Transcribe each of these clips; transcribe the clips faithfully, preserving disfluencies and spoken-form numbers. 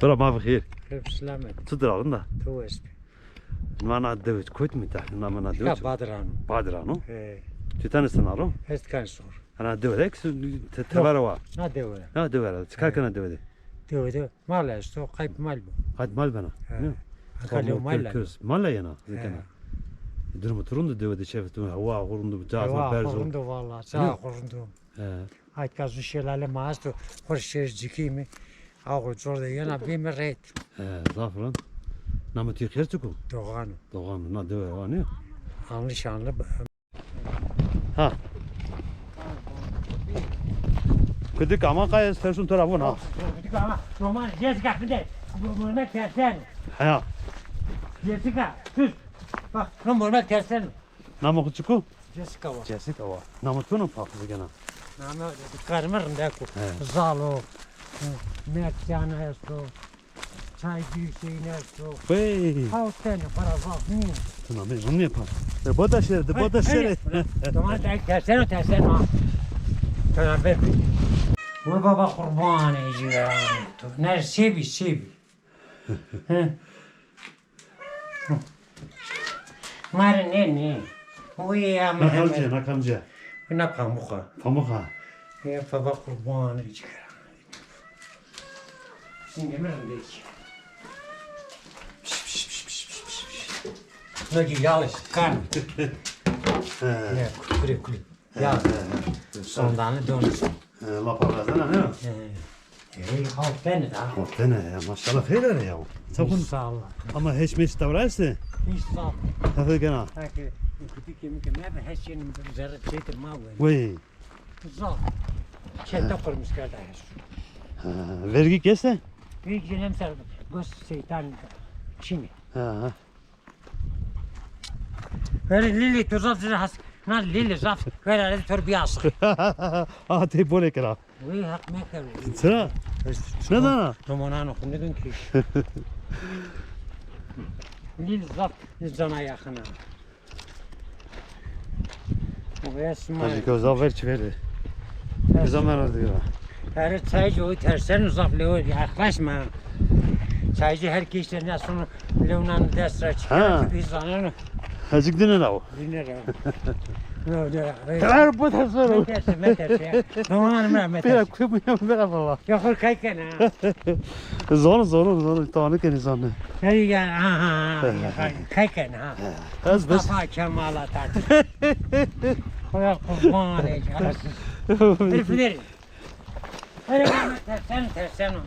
Bira, ma bi xêr. Hep selamet. Çi dir a, rind a? To wes bî. Ma na dewe kotî mi ta? Na ma na dewe. Ya Badirano. Badirano? He. Ti tanê sena ro? Ez kanî sor. Ana dewe de ki te, tevera wa. Na dewe. Na dewe ra. Çi kar kena dewe de? Dewe de mal esto, qayt mal bo. Qayt mal bena. He. Ne? Aka lew mal. Mal yena, zikena. Durumu tu rind o dewe de, çefe tu, hewa xo rind o, ca berz o. Hewa xo rind o valla, ca xo rind o. He. Ayka zu şelale ma esto, xo şêr cikî mi. Aw xo cor de yena bî mi rêt. He, zaf rind. Namê tu xêr çik o? Doğan o. Doğan o, na dewe wa ne? Anlı şanlı. Ha. Kudik ama kay, ez tersun to ra vun ha. Kudik ama, roman, Jessica, bir de. Bu, bu ne tersen? Ha. Jessica, sus. Bak, roman tersen. Namê xo çik o? Jessica wa. Jessica wa. Namê to na pak zikena. Namê karê mi rindek o. He. Zal o. Mercan esto. Çay bir şeyin esto. Wey. Hawt tenî para zaf nîyo. Tamam, ben bunu yapalım. E, bu da şey, bu da şey. Tamam, ben terseno, terseno. Tamam, ben. Vur baba, qurban ecî. Ne sebi, sebi. He. Mare ne, ne. Uy ya Mehmet. Na kamcî, na kamcî. Na pamuk a. Pamuk a. Ya baba, qurban ecî. Şimdi mi rindek? No ki yalış kan. He. Ne, kule kule. Ya. He, he, he. Sondanı dönüş. He, lapa verdene, ne? He. Ey, halk beni da. Halk beni ya, maşallah, xeyr ya. Çabuk. İnşallah. Ama hiç meş davranıştı. Hiç sağ. Tabii gene. Peki, kutu kemik ne be, her şeyin zerre şeydir, mal. Vay. Zor. Kete kurmuş kardeş. Ha, vergi kese? Vergi cenem ser, göz şeytan, çini. Ha. Verê Lîlî, tu zaf zî has. Na Lîlî zaf. Verê ez tor biyas. Ha, tey bole kira. Wî haq meker. Çira? Ne dana? Romanano xo nidon ki. Lîlî zaf zana yaxin a. Hacı Köz zaf ver çi verdi. Kıza merak ediyor. Her çaycı o tersen zaf lewe yaklaşma. Çaycı her kişi ne sonu lewnan destra çıkıyor. Ha. Bir zanen. Hacık dine la o. Dine la. Her bu da soru. Meterse, meterse. Tamam, meterse. Bira kubu ya, bira valla. Ya hol kayken ha. Zor, zor, zor. Tanı keni zanne. Hey ya, ha, ha, ha. Kayken ha. Ez bes. Mustafa Kemal Atatürk. Xoya qurban ey, arasız. Herifler. Hele bana tersen, tersen o.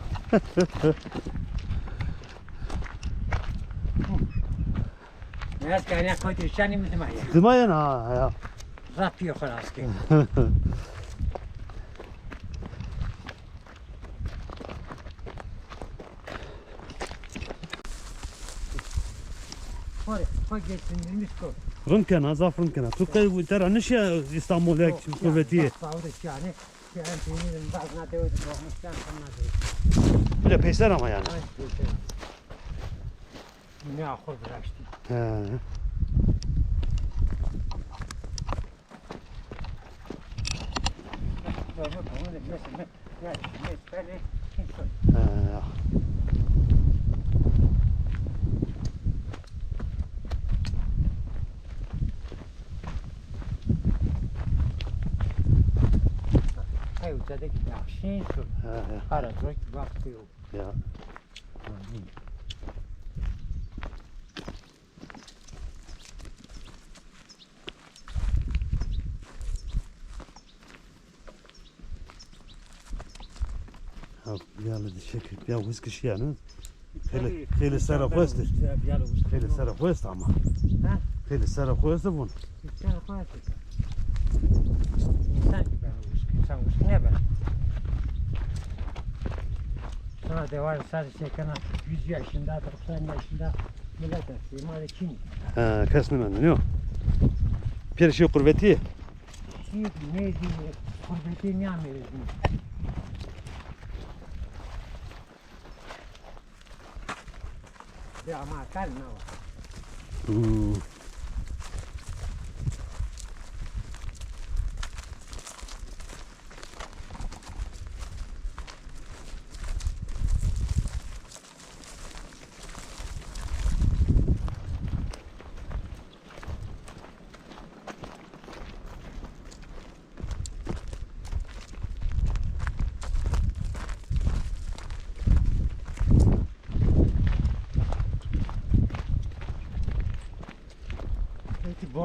Biraz kaynak koydu, şani mi dima ya? Dima ya na, ya. Zat yok, xelas ki. Xo rê, xo geçindirmiş ko. Rind kena, zaf rind kena. Tu qey te ra nişiya Îstanbul ya, qurvetî yê? Sağ ol, yani, yani, peynîrin bazna dewe de doğmuş, ben sana dewe. Bir de peyser ama yani. Ay, peyser. Ne ahur bıraktı. He. He, ya. Hey, uca de ki yaxşî su. He, he. Ara zor ki vakti yok. Ya. Ha, bîyale de şekil, bîya wis kişîya, ne? Xeylê, xeylê sera xo estê. Xeylê sera xo estê ama. Ha? Xeylê sera xo estê vun. Sera xo estê. İnsan gibi, insan wis nêbeno. Sonra de var, sadece şey kana yüz yaşında, doksan yaşında millet estê. Ma de kim? Ha, kes nêmendo, nîyo? Pêr şîyo qurvetî. Nêdî, nêdî, qurbetî nîyamêrê. De ama kal nawa. Hmm.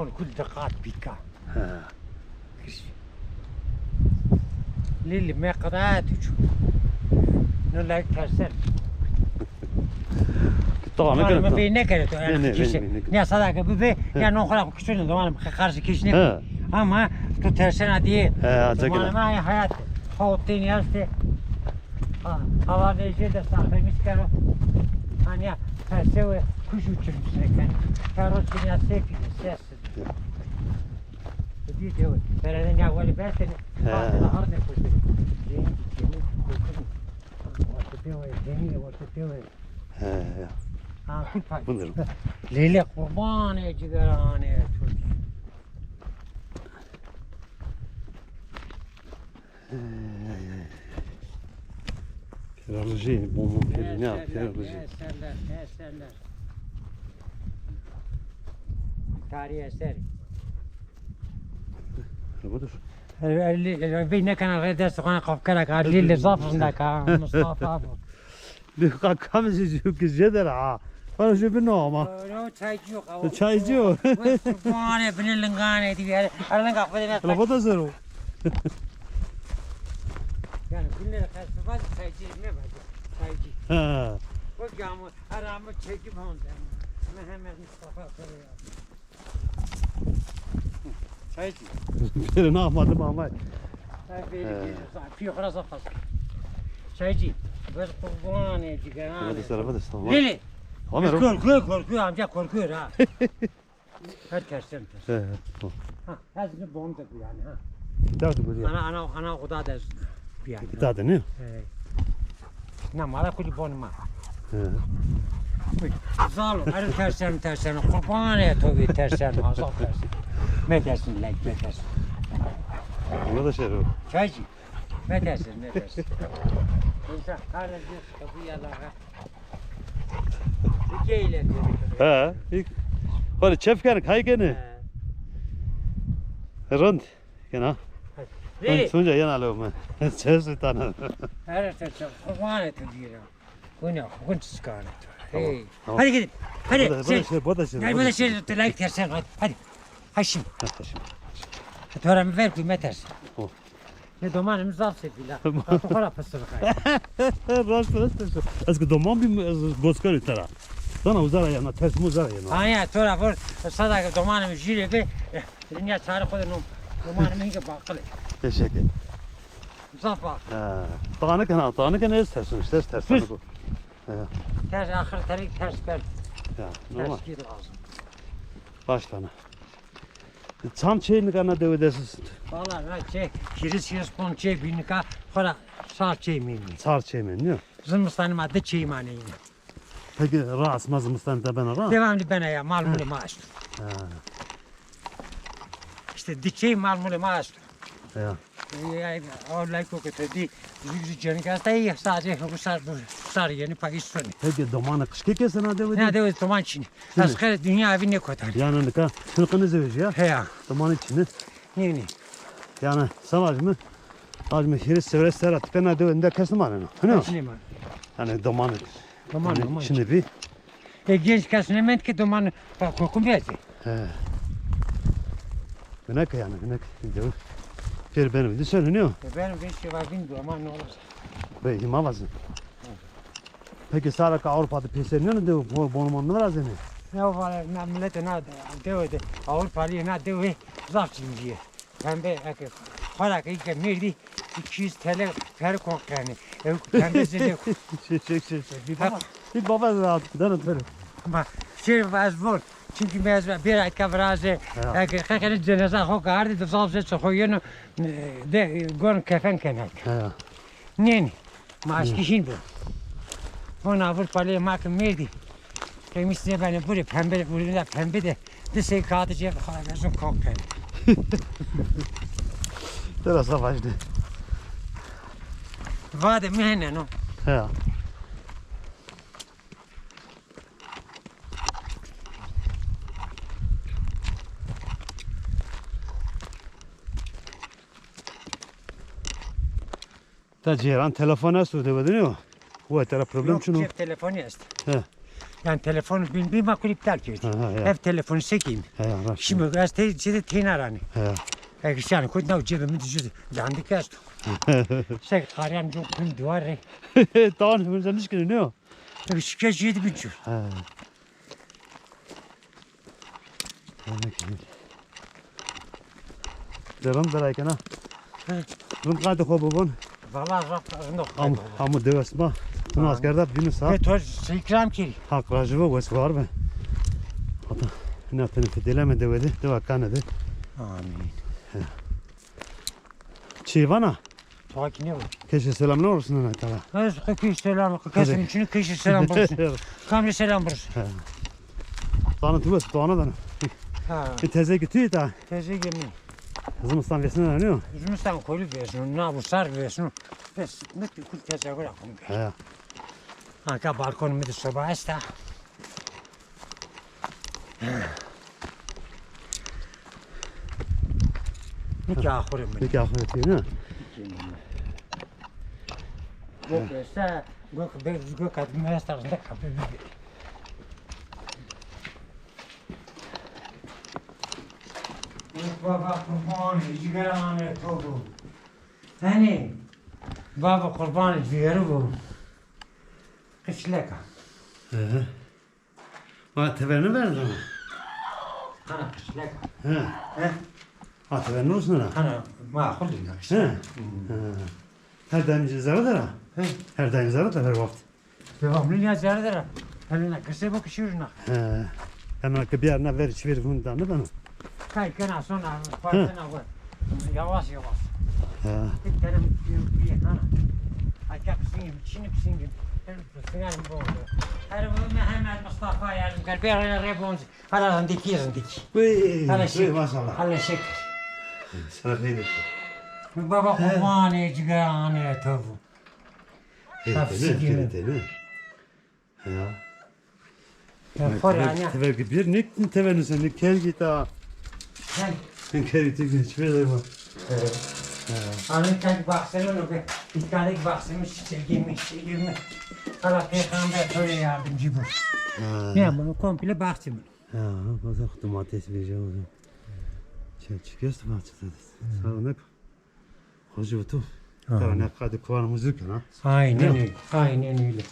Kul diqat bîka. Ha. Lili me qada tu çu. No lay tersen. Tamam, ne kadar? Bey ne kadar to yani kişi. Ne sadaka bu be ya no kadar kişi ne zaman karşı kişi ne. Ama tu tersen diye. He, acaba. Zaman hayat. Hawtên ya işte. Ha, hava ne jê de saxlemiş kero. Hani ya, perse ve kuş uçurmuş ne kan. Kero çinya sefile, ses. Di de, pereden ya vali besene. He. Bak, da har ne koştu. Yeni, yeni koştu. Orta pê ve, yeni orta pê ve. He, he. Ha, kul pay. Bunlar. Lele kurban e, cigaran e, çocuk. Ey, ey, ey. Pêralijî, bomon pêrî ne, pêralijî. Eserler, eserler. Tarihi eser. Araba dur. Erlî, vey nekena rê dest xwana qafkera ka, Erlî le zaf rindeka, Mustafa abi. Bi ka kam zî zî ki jêder ha. Para jê bino ama. Ro çaycı yok. Çaycı yok. Wes kurbane bine lingane diye. Erlenga fedene. La foto zero. Yani günlere karşı bazı çaycı ne var? Çaycı. Ha. O camı aramı çekip onda. Mehmet Mustafa soruyor. Çaycı. Beri ne yapmadım ama. Beri bir piyokra zafas. Çaycı. Biz kurbanı cigaranı. Hadi sana, hadi sana. Lili. Korkuyor, korkuyor, amca korkuyor ha. Her tersten ters. He, he. Ha, her ne bonda bu yani ha. Daha da böyle. Ana, ana, ana oda da bir yani. Daha da ne? He. Na mala kuli bon ma. He. Zalo, her tersen tersen, kurban ya tabii tersen, azal tersen. Me dersin, like, me dersin. Ona da şey o. Çaycı. Me dersin, me dersin. İnsan karnı diyor, kapıyı yalar. He, ilk. Hadi çef kene, kay kene. Rind. Kena. Rind. Sunca yena lo me. Çef tane. Her şey çef. Kurban et diyor. Kuyna, kuyna çıkar. Hey. Tamam. Hadi gidin. Hadi. Bu da şey, bu da şey. Hadi bu da şey, like tersen hadi. Hadi. Ha şimdi. Ha, şimdi. Hadi öğrenme ver kuyma tersen. Ne domanım zaf sevdi la. Bak, bu kadar pısırık ay. Rast, rast, rast. Ez ki doman bir, ez gozkarî tera. Sana uzara yana, ters mi uzara yana? Ha ya, tora vur, sadaka domanım jüri be. Dünya çare kodu no. Domanım ince bakılı. Teşekkür. Zaf bak. Ha. Tanık ha, tanık ne, ez tersim işte, ez tersim bu. Ya. Ters ahır terik ters ben. Ya, normal. Ters gir lazım. Baş tane. Çam çê nika na dewe de est? Valla na çê, hîris hîris pon çê bî nika, xora çar çê mînî. Çar çê mînî, nîyo? Zimistanî ma di çê manê yîne. Peki ra asma zimistanî de bena ra? Devamlı bena ya, mal mulê ma esto. Ha. İşte di çê mal mulê ma esto. Ya. Yani, o lajko ke to dî, zû zû cenik esta, ya sadece bu sar, bu sar yeni payîz sonî. Peki domanê qijkê ke sena dewe de? Na dewe doman çinî. Çinî. Ez qe dinya evî nêkotanî. Yanî nika, tu qe nêzewejîya? He ya. Domanê çinî. Nê, nê. Yanî, sen vajîme, vajîme hîris çewres serra ti pê na dewe de kes nêmaneno. Hino? Kes nêmaneno. Yanî domanê. Doman, doman. Çinî bî. E, genç kes nêmend ki doman, bak, kokum biyazı. He. Hinek yanî, hinek. Dewe. Pêr benim. Di sen hino? E, benim bir şey var, bin doman ne olur? Bey, hîma vazin. Peki sara ka Avrupa de peyser nêno de bo-, bonuman nêvirazenê? Ne o vale, na milete na de, dewe de, Avrupalı na dewe zaf cimciye. Pembe, eke, xora ke îke mêrdî, iki yüz T L per kon kenê. Ew pembe zêde. Şey, şey, şey, şey. Bir baba, bir baba zaten, dana böyle. Ma, şey, ez von. Çünkü me ez bir ayka viraze, eke, qeqene cenaza xo gardî, de zaf zê xo yeno, de, gon kefen kenek. Ha. Nê, nê. Ma aşkî hîn bo. Vona Avrupalî ma ke mêrdî. Qemîs nêbenê burê, pembe, burê de pembe de. Di sey kağıdı cebe xora vezon kok kenê. Tera savaş de. Vade mi hene no. Ya. Ta cêran telefon esto de vedinî o. Wa tera problem çin o? Yok, cep telefonu est. He. Yanî telefon bin bin ma kul iptal kerdî. Ha, ha, ya. Ev telefon sekîm. Ha, ya, raşt. Şimdi ez te cide teyna ranî. Ha. Egişan kut nav cebe mi cüz dandik esto. Sek qaryan çok pim duvar re. Tamam, ben sen hiç ne o? Şikayet yedi bin çür. Ha. De rind birayken ha. He. Rind qadê xo bibon. Valla rind, rind o. Am, qadê xo. Hamo dewes ma. Tamam. Nas kerda bînu sa. Ve to ikram kiri. Haq rajî bo, wes war be. Hata ina tenê fidêleme dewe de, dewa kane de. Amin. He. Çi vana? Takine o. Keşe selam ne olsun ana kala. Ez xo keşe selam, keşe içine keşe selam bursun. Kamle selam bursun. Ha. Dana tu bes, dana dana. Ha. E, teze ki tu ta. Teze ki mi. Zimistan vesine ne o? Zimistan kolu vesine, na bu sar vesine. Bes, ne kul teze gura kum. Ha. Anka balkon mi de soba esta. Nike axure mi. Nike axure ti ne? Gök esta, gök be, gök adım esta, ne kapı bir. Baba kurban, cigaranê to bu. Hani, baba kurban, ciğeri bu. Qişleka. Hı hı. Ma tever nêverda? Hana qişleka. He. He. Ma tever nêverda? Hana, ma xo dîna işte. He. Hmm. He. Her daim zerre der ha? He. Her daim zerre der, her wext. Devamlı ya zerre der ha. Hele na kese bak şuruna. He. Hemen ki bir yerine ver, çevir bunu da ne bana? Kay kena sonra, he, parçana var. Yavaş yavaş. He. Bir kere bir, bir yana. Ayak singim, çinip singim. Her singim bu oldu. Her bu Mehmet Mustafa yardım gel. Bir ara rebonz. Hala rindikî, rindikî. Uy, hala uy, şekir. Maşallah. Hala şekir. Sana ne dedim? Baba, he, kurbanê cigeranê to bu. He, tene, tene, tene. Ya. Ya, xo ra ya. Tever ki bir ne tever sen, ne kergî ta. Sen. Sen kergî tek ne çipe de var. Evet. Ya. Anın tek bahsemi ne be? Bir tane bahsemi çiçeğimi, çiçeğimi. Allah peygamber böyle yardımcı bu. Ha. Ne bunu komple bahsemi. Ya, bak domates bir şey oldu. Çe çıkıyorsun bahçede. Sağ ol. Hoca otur. Tara ne kadar kuvar müzik ha. Aynen öyle. Aynen öyle.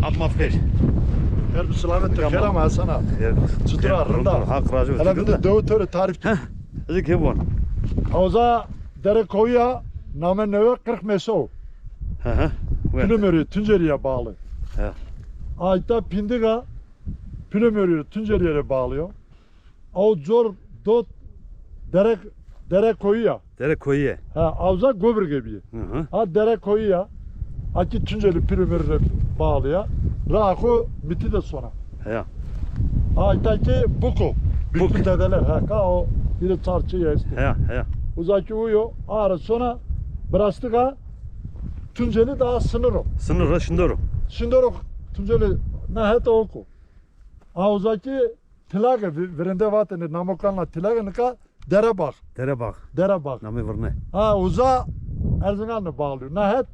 Hak maf xeyr. Xêr bi selamet to. Kerem Hasan a. Çitur a, rind a? Hak razı olsun. Hele bir de dewi to rê tarîf kî. Heh. Zik hê bon. Awza Dere Koyuya, name newe Kırk Meso. Hı hı. Pülümörü, Tunceli'ye bağlı. He. Ayta Pindiga, Pülümörü, Tunceli'ye bağlı. Aw cor dot Dere, Dere Koyuya. Dere Koyuya. Ha, awza Gobirge bîye. Hı hı. Ha, Dere Koyuya. Aki Tunceli Pülümörü bağlı ya. Raxo miti de sona. Heya. Ha, taki Buku. Buk. Bütün dedeler. Ha, ka o biri çarçı ya işte. Heya, heya. Uzaki uyo, ara sona bırastıga Tunceli daha sınır o. Sınır o, şindoro. Şindoro Tunceli ne heta oku. Ha, uzaki Tilage, vi-, virende vatene, namo kanla Tilage nika Derebağ. Derebağ. Derebağ. Namê virne. Ha, uza Erzingan'la bağlıyor. Nahet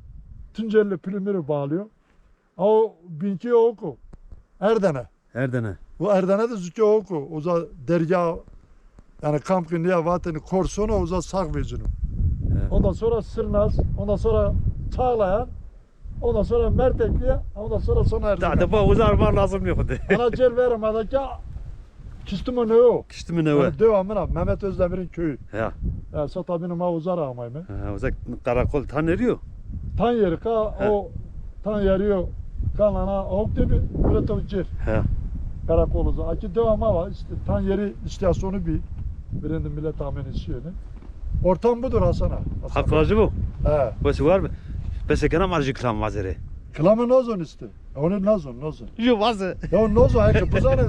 Tunceli Pülümür'ü bağlıyor. O binki oku. Erdene. Erdene. Bu Erdene de zuke oku. Uza derya, yani kamp ki niye vateni korsona uza sağ vecinu. He. Ondan sonra Sırnaz, ondan sonra Çağlayan, ondan sonra Mertekli'ye, ondan sonra sona Erzingan. Da, da, bu uzar var lazım yok de. Ana cer verim adaka Kiştimo Neo. Kiştimo Neo. Yani dewa mina, Mehmet Özdemir'in köyü. Ya. Ya, sota bini ma uzar amayme. Ha, uzak karakol tan eriyor. Tan yeri ka, ha, o tan yeri yo. Kan ana ok de bir, üretim cer. Ha. Karakol uza. Aki dewa ma var, işte tan yeri istasyonu bir. Birendi millet amen işi yönü. Ortam budur Hasan ağa. Hasan Hak ağa. Razı bu. He. Wes war be. Bes kena marjî kilam vazere. Kilamı nozon işte. Onu nozon, nozon. Ju vaze. Ya nozon, heke buzane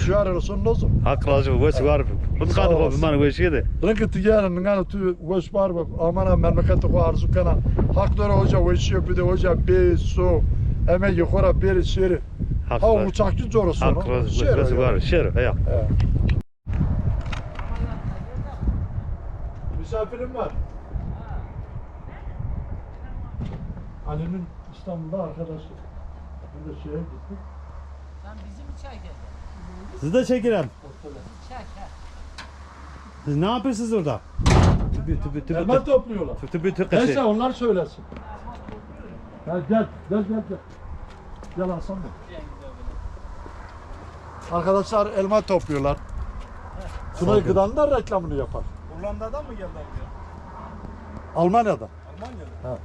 şiar olsun nozon. Hak razı bu. Wes war be. Sağ olasın. Rıtkan ho biman weşiye de. Rınkı tigere ningana tu weş bar bak. Amana memleket ho arzu kena. Hak dora hoca weşiye bir de hoca be so. Eme yuxora beri şeri. Hak razı. Ha uçakçı coro sonu. Hak razı. Wes war. Şeri ya. Şeri ya. He. Misafirim var. Ali'nin İstanbul'da arkadaşı. Biz de şeye gittik. Sen bizi mi çekeceksin? Sizi de çekelim. Ortada. Çek, çek. Siz ne yapıyorsunuz orada? Tübü, tübü, tübü, elma tübü. Topluyorlar. Tübü, tübü, neyse, onlar söylesin. Ya gel, gel, gel, gel. Gel Hasan Bey. Arkadaşlar elma topluyorlar. Tunay Gıda'nın da reklamını yapar. Hollanda'dan mı geldi abi ya? Almanya'da. Almanya'da. Ha.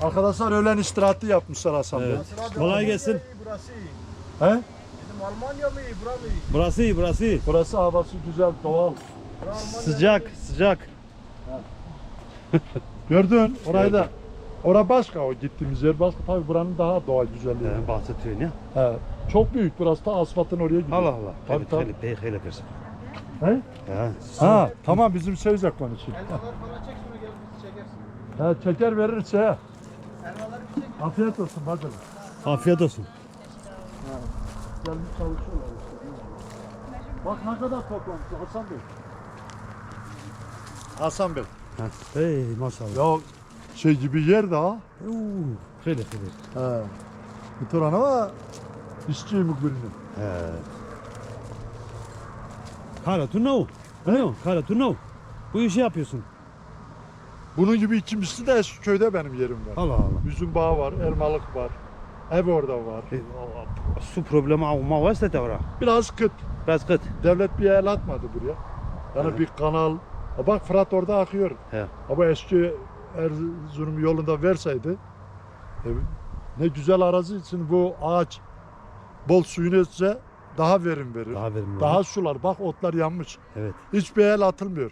Arkadaşlar öğlen istirahati yapmışlar Hasan Bey. Evet. Kolay gelsin. Burası iyi. He? Dedim Almanya mı iyi, bura mı iyi? Burası iyi, burası iyi. Burası havası güzel, doğal. Bura Almanya. Sıcak, sıcak. Gördün orayı da. Gördüm. Ora başka, o gittiğimiz yer başka. Tabii buranın daha doğal güzelliği. He, bahçe tüyü ne? He, çok büyük burası da, asfaltın oraya gidiyor. Allah Allah. Tabii, tabii. Hele, hele, hele kırsın. He? Ya, ha, tamam, bizim şey zaten için. Elmaları falan çek, sonra gelip bizi çekersin. He, çeker veririz şeye. Elmaları bir çek. Afiyet olsun bacım. Afiyet olsun. Ha, gelmiş çalışıyorlar işte. Bak ne kadar toplamış Hasan Bey. Hasan Bey. Ha, hey, maşallah. Ya şey gibi yer daha. Uuu, hele, hele. He. Bir tur ama işçi mi gününü? He. Kara tu ne o? He? Ne o? Kara tu ne o? Bu işi yapıyorsun. Bunun gibi ikincisi de Eskiköy'de benim yerim var. Allah Allah. Üzüm bağı var, elmalık var. Ev orada var. E, o, o, su problemi olma varsa da ora. Biraz kıt. Biraz kıt. Devlet bir el atmadı buraya. Yani bir kanal. Ha, bak Fırat orada akıyor. He. Ama eski Erzurum yolunda verseydi, e, ne güzel arazi için bu ağaç bol suyunu etse daha verim verir. Daha verimli olur. Daha sular. Bak otlar yanmış. Evet. Hiçbir el atılmıyor.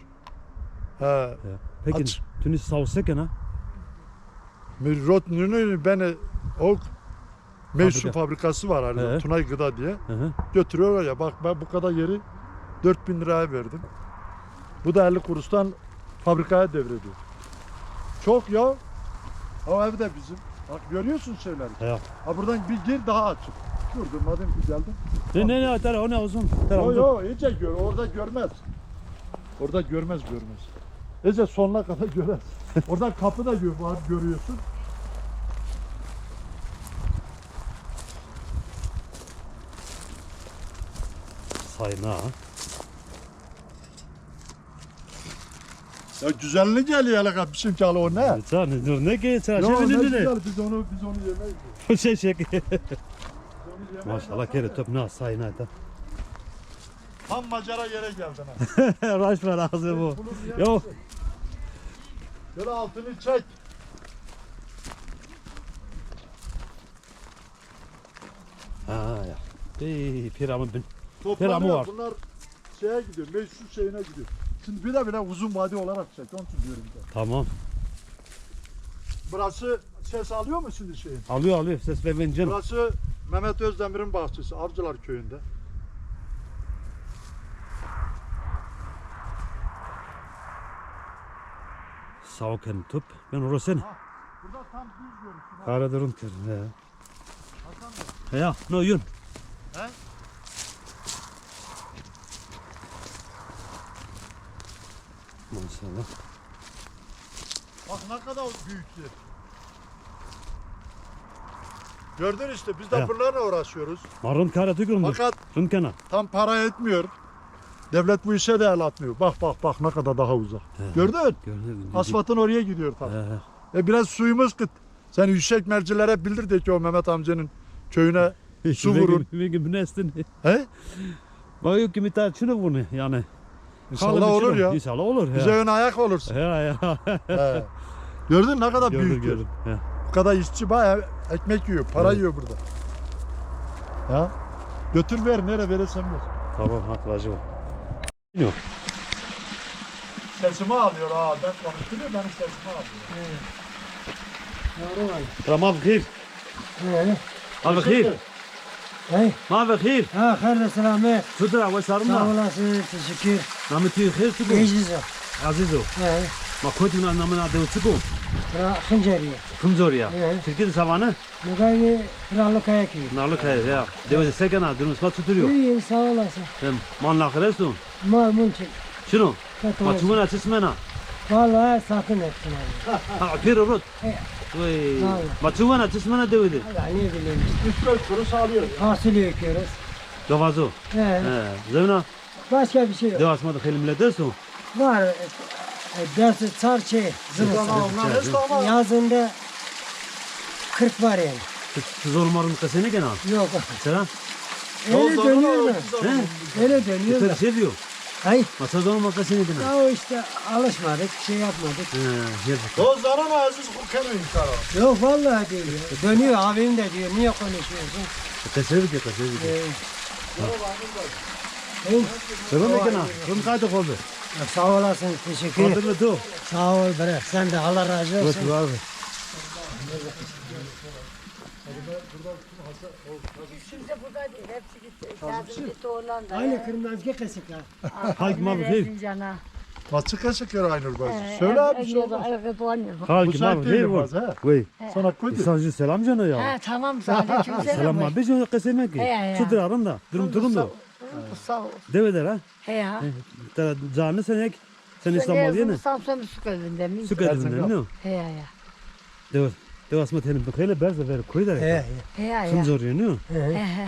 He. Ya. Peki, aç- Tunis savseken ha? Mirot nünü beni o meysu fabrikası var hani, Tunay Gıda diye. Hı hı. Götürüyorlar ya, bak ben bu kadar yeri dört bin liraya verdim. Bu da elli kuruştan fabrikaya devrediyor. Çok ya. O ev de bizim. Bak görüyorsun şeyleri. Ya. Ha buradan bir gir daha açık. Dur dur madem ki geldin. Ne, ne, ne, tara, o ne olsun? Tara, yo, yo, iyice gör. Orada görmez. Orada görmez, görmez. Ece sonuna kadar görmez. Orada kapı da gö- var, görüyorsun. Sayna. Ya güzelini geliyor hele, bir şey gel o ne? Sen dur ne ki sen? Yo, şey ne güzel, biz onu, biz onu yemeyiz. Şey şey. Maşallah kere top ne sayın ayda. Tam macera yere geldin ha. Raş ver ağzı bu. Yok. Şöyle altını çek. Ha ya. Ey, piramı bin. Piramı var. Bunlar şeye gidiyor, meclis şeyine gidiyor. Şimdi bir de bile uzun vade olarak çek, onun için diyorum ki. Tamam. Burası ses alıyor mu şimdi şeyin? Alıyor, alıyor. Ses ve canım. Burası Mehmet Özdemir'in bahçesi, Avcılar köyünde. Sağ ol kendim top. Ben orasını. Ha, burada tam düz görürsün. Kara durum kırın he. He ya, no yun. He? Maşallah. Bak ne kadar büyük yer. Gördün işte, biz de bunlarla uğraşıyoruz. Marun kara tükürüm. Fakat tam para etmiyor. Devlet bu işe de el atmıyor. Bak bak bak, ne kadar daha uzak. He. Gördün? Gördüm. Asfaltın oraya gidiyor tabii. He, he. E, biraz suyumuz kıt. Sen yüksek mercilere bildir de ki o Mehmet amcanın köyüne su vurun. He? Bak yok ki bir tane şunu bunu yani. İnşallah olur ya. İnşallah olur. Bize ön ayak olursun. Ya ya. He. Gördün ne kadar büyük. Gördüm, gördüm. Bu kadar işçi bayağı ekmek yiyor, para yiyor burada. Ya. Götür ver, nereye verirsen ver. Tamam, hak lacı var. Yok. Sesimi alıyor ha. Ben konuştum ya, benim sesimi alıyor. Evet. Doğru var. Tamam, xeyr. Evet. Abi xeyr. Hey. Ma ve xeyr. Ha, xeyr ve selamet. Çudur abi, sarın. Sağ olasın, teşekkür. Namı tüy xeyr, çukur. Aziz o. Aziz o. He. Ma kotuna namına dev çukur. Ra Xınceriye. Xınceriye. He. Türkiye de savanı. Nugayê Pınarlı Kaya köyü. Pınarlı Kaya ya. Dewe de se kena, durum sima çutur yo? İyi, sağ olasın. Hem man laxir esto? Ma mun çi. Çino? Ma çi wena, çi simena? Vallahi satın ettim abi. Ha, pêro rot. He. Vay. Vallahi. Ma çi wena, çi simena dewe de? Vallahi ne bileyim işte. Üç dört kuruş alıyoruz. Fasulye ekiyoruz. Gavazo. He. He. Zevna? Başka bir şey yok. Dewa sima de xeylê milet esto? Var. E, e, ders çar çê, zimistan. Yazında kırk var yani. Ti, ti zonê ma rind qesey nêkena? Yok. Sera? Öyle dönüyor da. He? Öyle dönüyor da. Ti şey diyor. Ay. Ma ti zonê ma qesey nêkena? Ya işte alışmadık, şey yapmadık. He, yazık. O zaman Aziz bu kere inkar. Yok vallahi değil ya. Dönüyor, abim de diyor, niye konuşuyorsun? Qesey bike, qesey bike. Ee, Seba mekena, rind qaytê xo bi. Sağ olasın, teşekkür. Xatirli tu. Sağ ol bre, sen de Allah razı olsun. Wes var bi. Kimse burada değil, hepsi gitti. Kazım gitti, Hollanda. Aynı Kırım'dan ki kesik ha. Halk ma bi xeyr. Erzincan'a. Ma çi qesey kero Aynur bacı? Söyle abi, bir şey olmaz. Halk ma bi xeyr. Wey. Sana koydu. İnsan jü selam ceno ya. Ha, tamam, aleyküm selam. Selam abi, ceno qesey meke. Çudur a, rind a? Durum, durum da. Sağ ol. Dewe der ha? He ya. Te canı senek, sen İstanbul yeni? Samsun Sukevinde mi? Sukevinde, no? He ya ya. Dewe, dewe asma tenim xeyle berze ver koy da. He ya. He ya ya. Kim zor yeni? He he.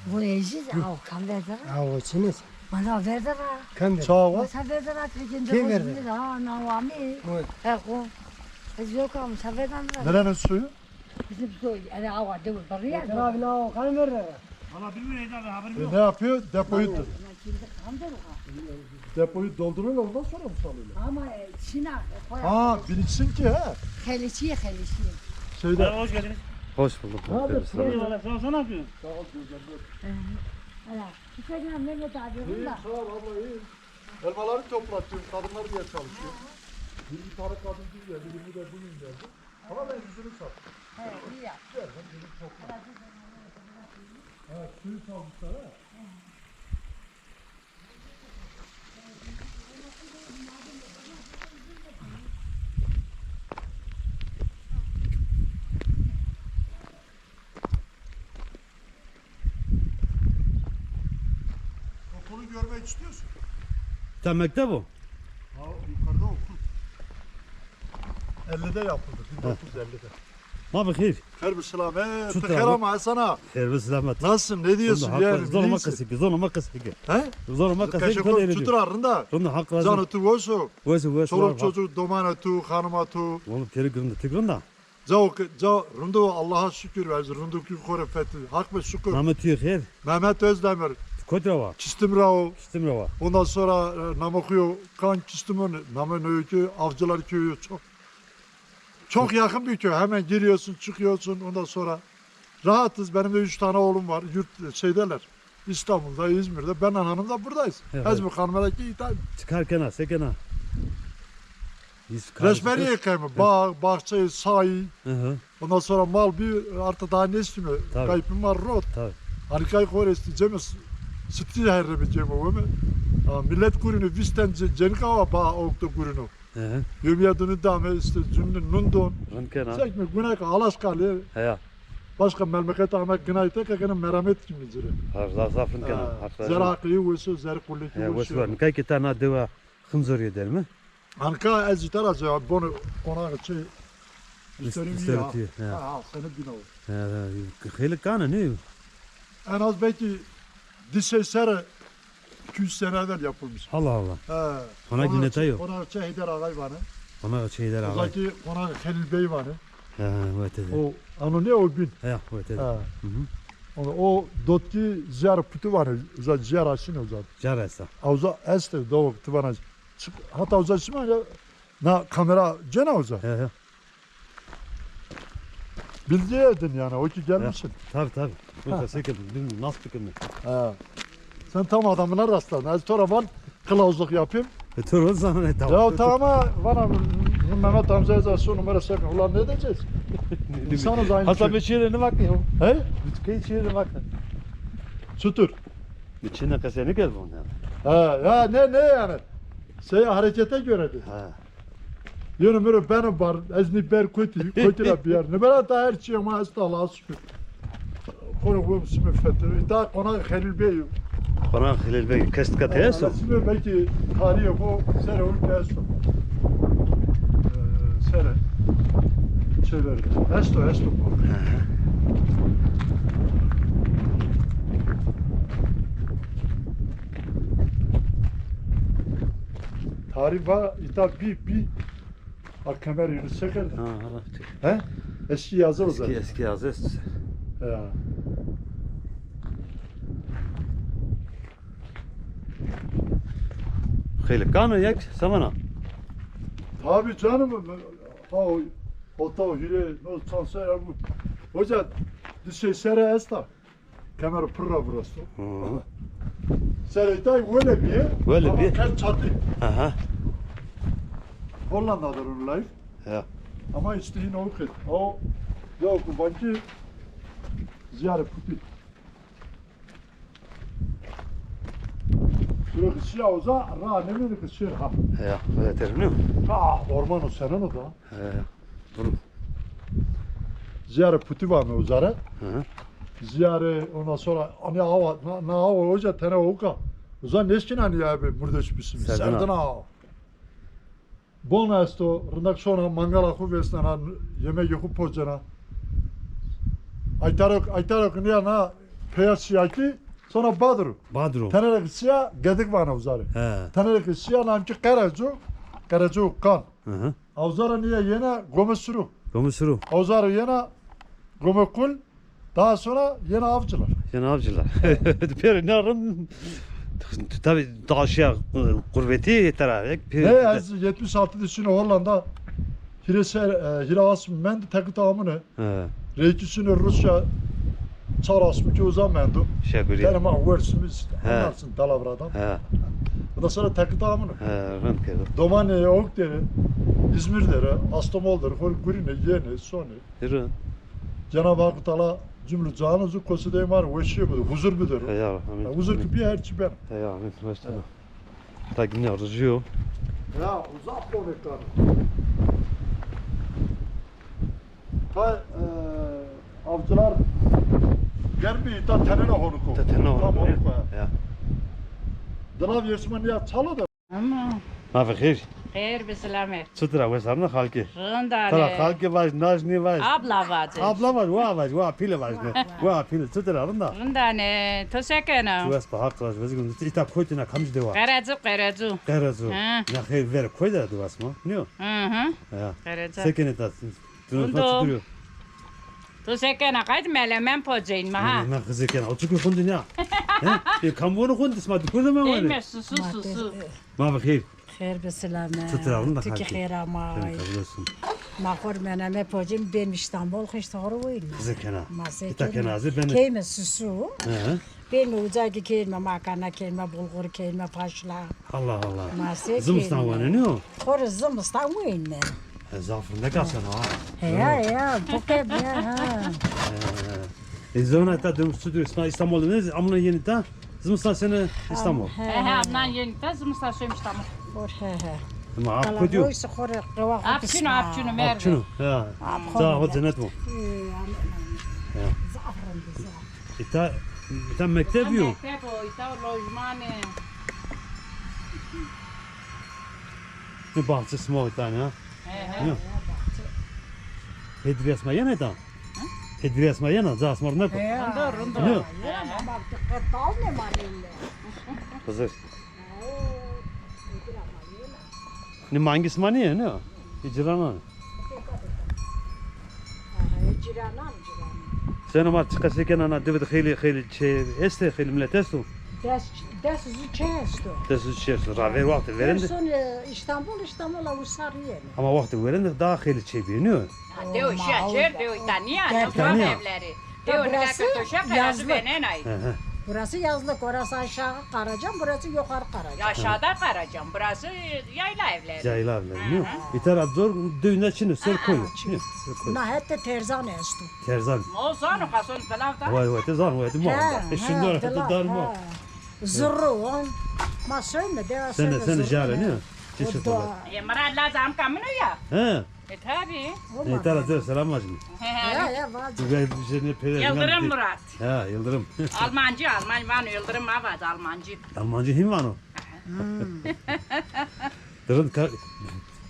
Bu ejiz, aw kan verdi ha. Aw çiniz. Mana verdi ha. Kan verdi. Çawa? Masa verdi ha, tekinde. Kim verdi? Ha, nawami. He, o. Ez yok ama, masa verdi ha. Nerenin suyu? Bizim su, yani awa, dewe, barıya. Abi, ne o, kan verdi ha. Valla bilmiyorum Eda abi, haberim yok. E, ne yapıyor? Depoyu do-, depoyu dolduruyorlar, ondan sonra mı salıyorlar? Ama, e, Çin abi koyar. Ha, bilinsin ki ha. Xeliçiye, xeliçiye. Şeyde. Merhaba, hoş geldiniz. Hoş bulduk. Ne yapıyorsun? Eyvallah, sağ ol, sen ne yapıyorsun? Sağ ol, güzel. Hala, bir şey diyemem, Mehmet abi, iyi, sağ ol abla, iyi. Elmaları toplatıyorum, kadınlar diye çalışıyor. Bir, bir tane kadın dün geldi, birini de bugün geldi. Ama ben yüzünü sattım. He, iyi yaptın. Güzel, ben dedim çok. Ha, suyu salmışlar ha. Okulu görmek istiyorsun. Sen mektep o? Ha, yukarıda okul. Ellide yapıldı, bin dokuz yüz ellide. Ma bi xêr. Xêr bi selamet. Çutur abi? Xêr ama Hasan ağa. Xêr bi selamet. Nasılsın? Ne diyorsun yani? Zor ma qesey ke, zor ma qesey ke. He? Zor ma qesey ke. Çutur a, rind a? Rind a, Haq razı olsun. Canı tu hoş o. Hoş, hoş. Çoluk çocuk, domana tu, hanıma tu. Oğlum, keri rind a, tek rind a. Cao ke, cao rind o, Allah'a şükür, ez rindukî xo rê fetî. Haq be şükür. Namê tu yê xêr? Mehmet Özdemir. Kotî ra wa? Kistim ra o. Kistim ra wa. Ondan sonra, e, namê xo yo, kan Kistim o, namê no yo ki Avcılar köyü, çok, çok yakın bir köy. Hemen giriyorsun, çıkıyorsun. Ondan sonra rahatız. Benim de üç tane oğlum var. Yurt, şeydeler. İstanbul'da, İzmir'de. Ben hanım da buradayız. Evet. Ez bi hanıma ra ki İtalya. Çi kar kena, se kena? Resmeriye keme. Bağ, bahçe, say. Hı hı. Ondan sonra mal bir artık daha ne istiyor? Tabii. Kayıpım var rot. Tabii. Hani kay xo rê isteyeceğim, s-, stî herre bicême weme. Ha, millet gurîno, vîst ten ce-, cenik awa ba okto gurîno. Hı hı. Yomîya dunu dame, işte cümle nun don. Rind kena. Çekme güne ka Alaska le. Heya. Başka memleket ama güne te ka gene meramet kimi cire. Har zaf zaf rind kena. Ha, Haq razı olsun. Zer hakkı iyi, wes o, zer kulli ki wes o. Heya, wes o. Nika ki ta na dewa Xinzorîye der mi? Anka ez îta ra cewab bono, qonaxê çê. Müşterim iyi ha. Ha, ha, seni bina o. Ha, ha, xeylê kan a, ne? En az belki di sey serre, iki yüz sene evvel yapılmış. Allah Allah. He. Qonaxê bineta yo. Qonaxê çê Heyder Ağay vanê. Qonaxê çê Heyder Ağay. Uzakî qonaxê Xelîl Bey vanê. He, he, wete de. O, ano ne o bin? He, wete de. He. Hı hı. O, o dotkî Ziyar Putu vanê. Uza Ziyar aşin uza. Ziyar esta. Uza este, do tu vana. Çık, hatta uza şima ya, na kamera cena uza. He, he. Bilgi edin yani, o ki gelmişsin. He, tabii, tabii. Bu da sekiz, bilmiyorum, nasıl fikirli. He. Sen tam adamına rastladın. Ez tora van kılavuzluk yapayım. E, dur, o zaman ne, tamam. Ya tamam, bana bu Mehmet amca yazar, şu numara sakın. Ulan ne edeceğiz? Ne bileyim. İnsanız aynı şey. Hasan bir şiirine bak ya. He? Bütün şiirine bak. Sutur. İçine keseni gel bunun yani. Ha, ya ne, ne yani? Şey, harekete göre de. Ha. Yönü mürü benim var, ez ni ber koti, koti la bir yer. Ne bera da her şey ama hasta, Allah'a şükür. Konu bu simi fetiri. Da konak Halil Bey. Konak Halil Bey, kestka te esto? Simi belki tarihi bu, sere ülke esto. Ee, sere. Çevirdi. Esto, esto bu. Hı hı. Tarih va, ita bi, bi. A, kemer yeni çeker. Ha, ha. He? Eski yazı o zaman. Eski, eski yazı. Ya. Xeylê kan o yek semana. Tabii canım. Ha, o, o ta o hire, no çan sere bu. Hoca, di sey sere esta. Kemer pir ra virasto. Hı. Sereytay wele bîye. Wele bîye. Ama qet çatî. Aha. Hollanda der onu live. Ya. Ama işte yine o qet. O ya ku bankî Ziyare Puti. Sürekli siyah uza, ra ne bileyim ki siyah ha. Ya, öyle terim ne? Ha, orman o senin o da. He, bunu. Ziyare Puti var mı uzare? Hı hı. Ziyare, ondan sonra hani hava, na, na hava hoca tene oka. Uza neşkin hani ya bir murdeş bisim. Serdin ha. Serdin ha. Bon esto, rindak şona, mangala xu vesnena, yemegê xu pocena. Aytarok, aytarok niya na peya siyaki, sonra badru. Badru. Tenerek siya, gedik vana uzare. He. Tenerek siya, namki qerecu, qerecu kan. Hı hı. Avzara niye yena gome suru. Gome suru. Avzara yena gome kul. Daha sonra yena Avcılar. Yena Avcılar. Peri ne rin. Tabii daha şey, qurbeti yeter abi. Ne, ez yetmiş altı dişini Hollanda hire ser, e, hire asm mend tekit amune. He. Reytüsünü Rusya çar asmı ki uza mendo. Şeguri. Derma versimiz. He. Anlarsın dalavradan. He. Ondan sonra tekit amune. He, rind kerdo. Domane yok deri, İzmir deri, Astomol deri, hol gurine, yeni, soni. Yürü. Cenab-ı Hak Teala cümle canınızı kosideyim var, weşiye budur, huzur budur. He ya, amin. Ya, huzur ki bir her çi ben. He ya, amin. Başta. Evet. Ta gine rıjıyor. Ya, uzak konekler. Ta, e, Avcılar gelmeyi ta tenene honuko. Ta tenene honuko. Ta honuko ya. Ya. Dınav yesman ya çala da. Ama. Ma bi xêr. Xêr bi silamet. Çitur a, wes a, rind a xalkî? Rind a. Tera xalkî vaj, naj nî vaj? Abla vacê. Abla vaj, wa vaj, wa pîle vaj ne. Wa pîle, çitur a, rind a? Rind a ne, to se kena? Wes bi, Haq raj vizî. Îta kotî na, kamcî dewa? Qerecu, Qerecu. Qerecu. Ha. Na xêr ver koy de dewa sima? Nîyo? Hı hı. Ya. Qerecu. Se kenê ta? Rind o. To se kena, qayt melemen poceyn ma ha. Na xizê kena. O çikur xundin ya. He? E, kam vonu xundin, sima di kurda ma vonu. Ey me susu, susu. Ma bi xêr. Xêr bi silamet. Çitur a, rind a? Tu kî xêr amay. Xêr kabul olsun. Ma xor meneme pocim, bêm Îstanbul, xişt xor wîn. Xizê kena. Ma se kena. Îta kena, azê bene. Keyme susu. Hı hı. Bêm uca ki keyme makarna, keyme bulgur, keyme paşla. Allah Allah. Ma se keyme. Zimistan wene, nîyo? Xor zimistan wîn. E, zaf rindek asena ha. Heya, heya, poke bîya ha. E, e, zona ta dönmüş tutuyor. Sima Îstanbul ne? Amına yeni ta. Zimistan sene Îstanbul. He he, amnan yeni ta, zimistan sene Îstanbul. Bor, he he. Ama ap koydu. Boysa xore qewa xo. Apçino, apçino, merve. Apçino. Ya. Za xo cennet bu. Ya. Zaf rindî, zaf. Îta, îta mekteb yo. Mekteb o, îta lojman e. Ne bahçe sima îta ne ha? He he. Hêdîrîya sima yena îta? Hêdîrîya sima yena, ca sima rindek o. Rind o, rind o. Yena, ama qetal ne manîle. Xizir. Ni mangî sima nîye, ne? Hicranan. Hicranan, hicranan. Seno ma çi qesey kena, na dibi de xeylî, xeylî çê estê, xeylî milet esto? Des, des zu çê esto. Des zu çê esto. Ravêr wextê verên de. Son, e, Îstanbul, Îstanbul a usa rîyêne. Ama wextê verên de daha xeylî çê bîyê, nîyo? Ha, dew şîya çêr, dew îta nîya, ne evlerî. Dew nika ke toşe qerazî benenay. Burası yazlık, orası aşağı Karacan, burası yukarı Karacan. Aşağıda Karacan, burası yayla evleri. Yayla evleri, nîyo? Îta ra zor dewna çin o, ser koy. Nîyo? Ser koy. Na hette terzan esto. Terzan. Mo zano, qason bilav da. Vay vay, te zano, vay, te mo. E, şimdi orada dar mo. Zurrun. Ma söyleme, deva söyleme. Sen de, sen de jare, nîyo? Çeşit olarak. E, mara lazım kamino ya. He. E, tabi. E, tara zor selam vacime. Ya, ya, vacime. Yıldırım Murat. Ha, Yıldırım. Almancı, Alman vano, Yıldırım ma vac, Almancı. Almancı him vano? Dırın ka-,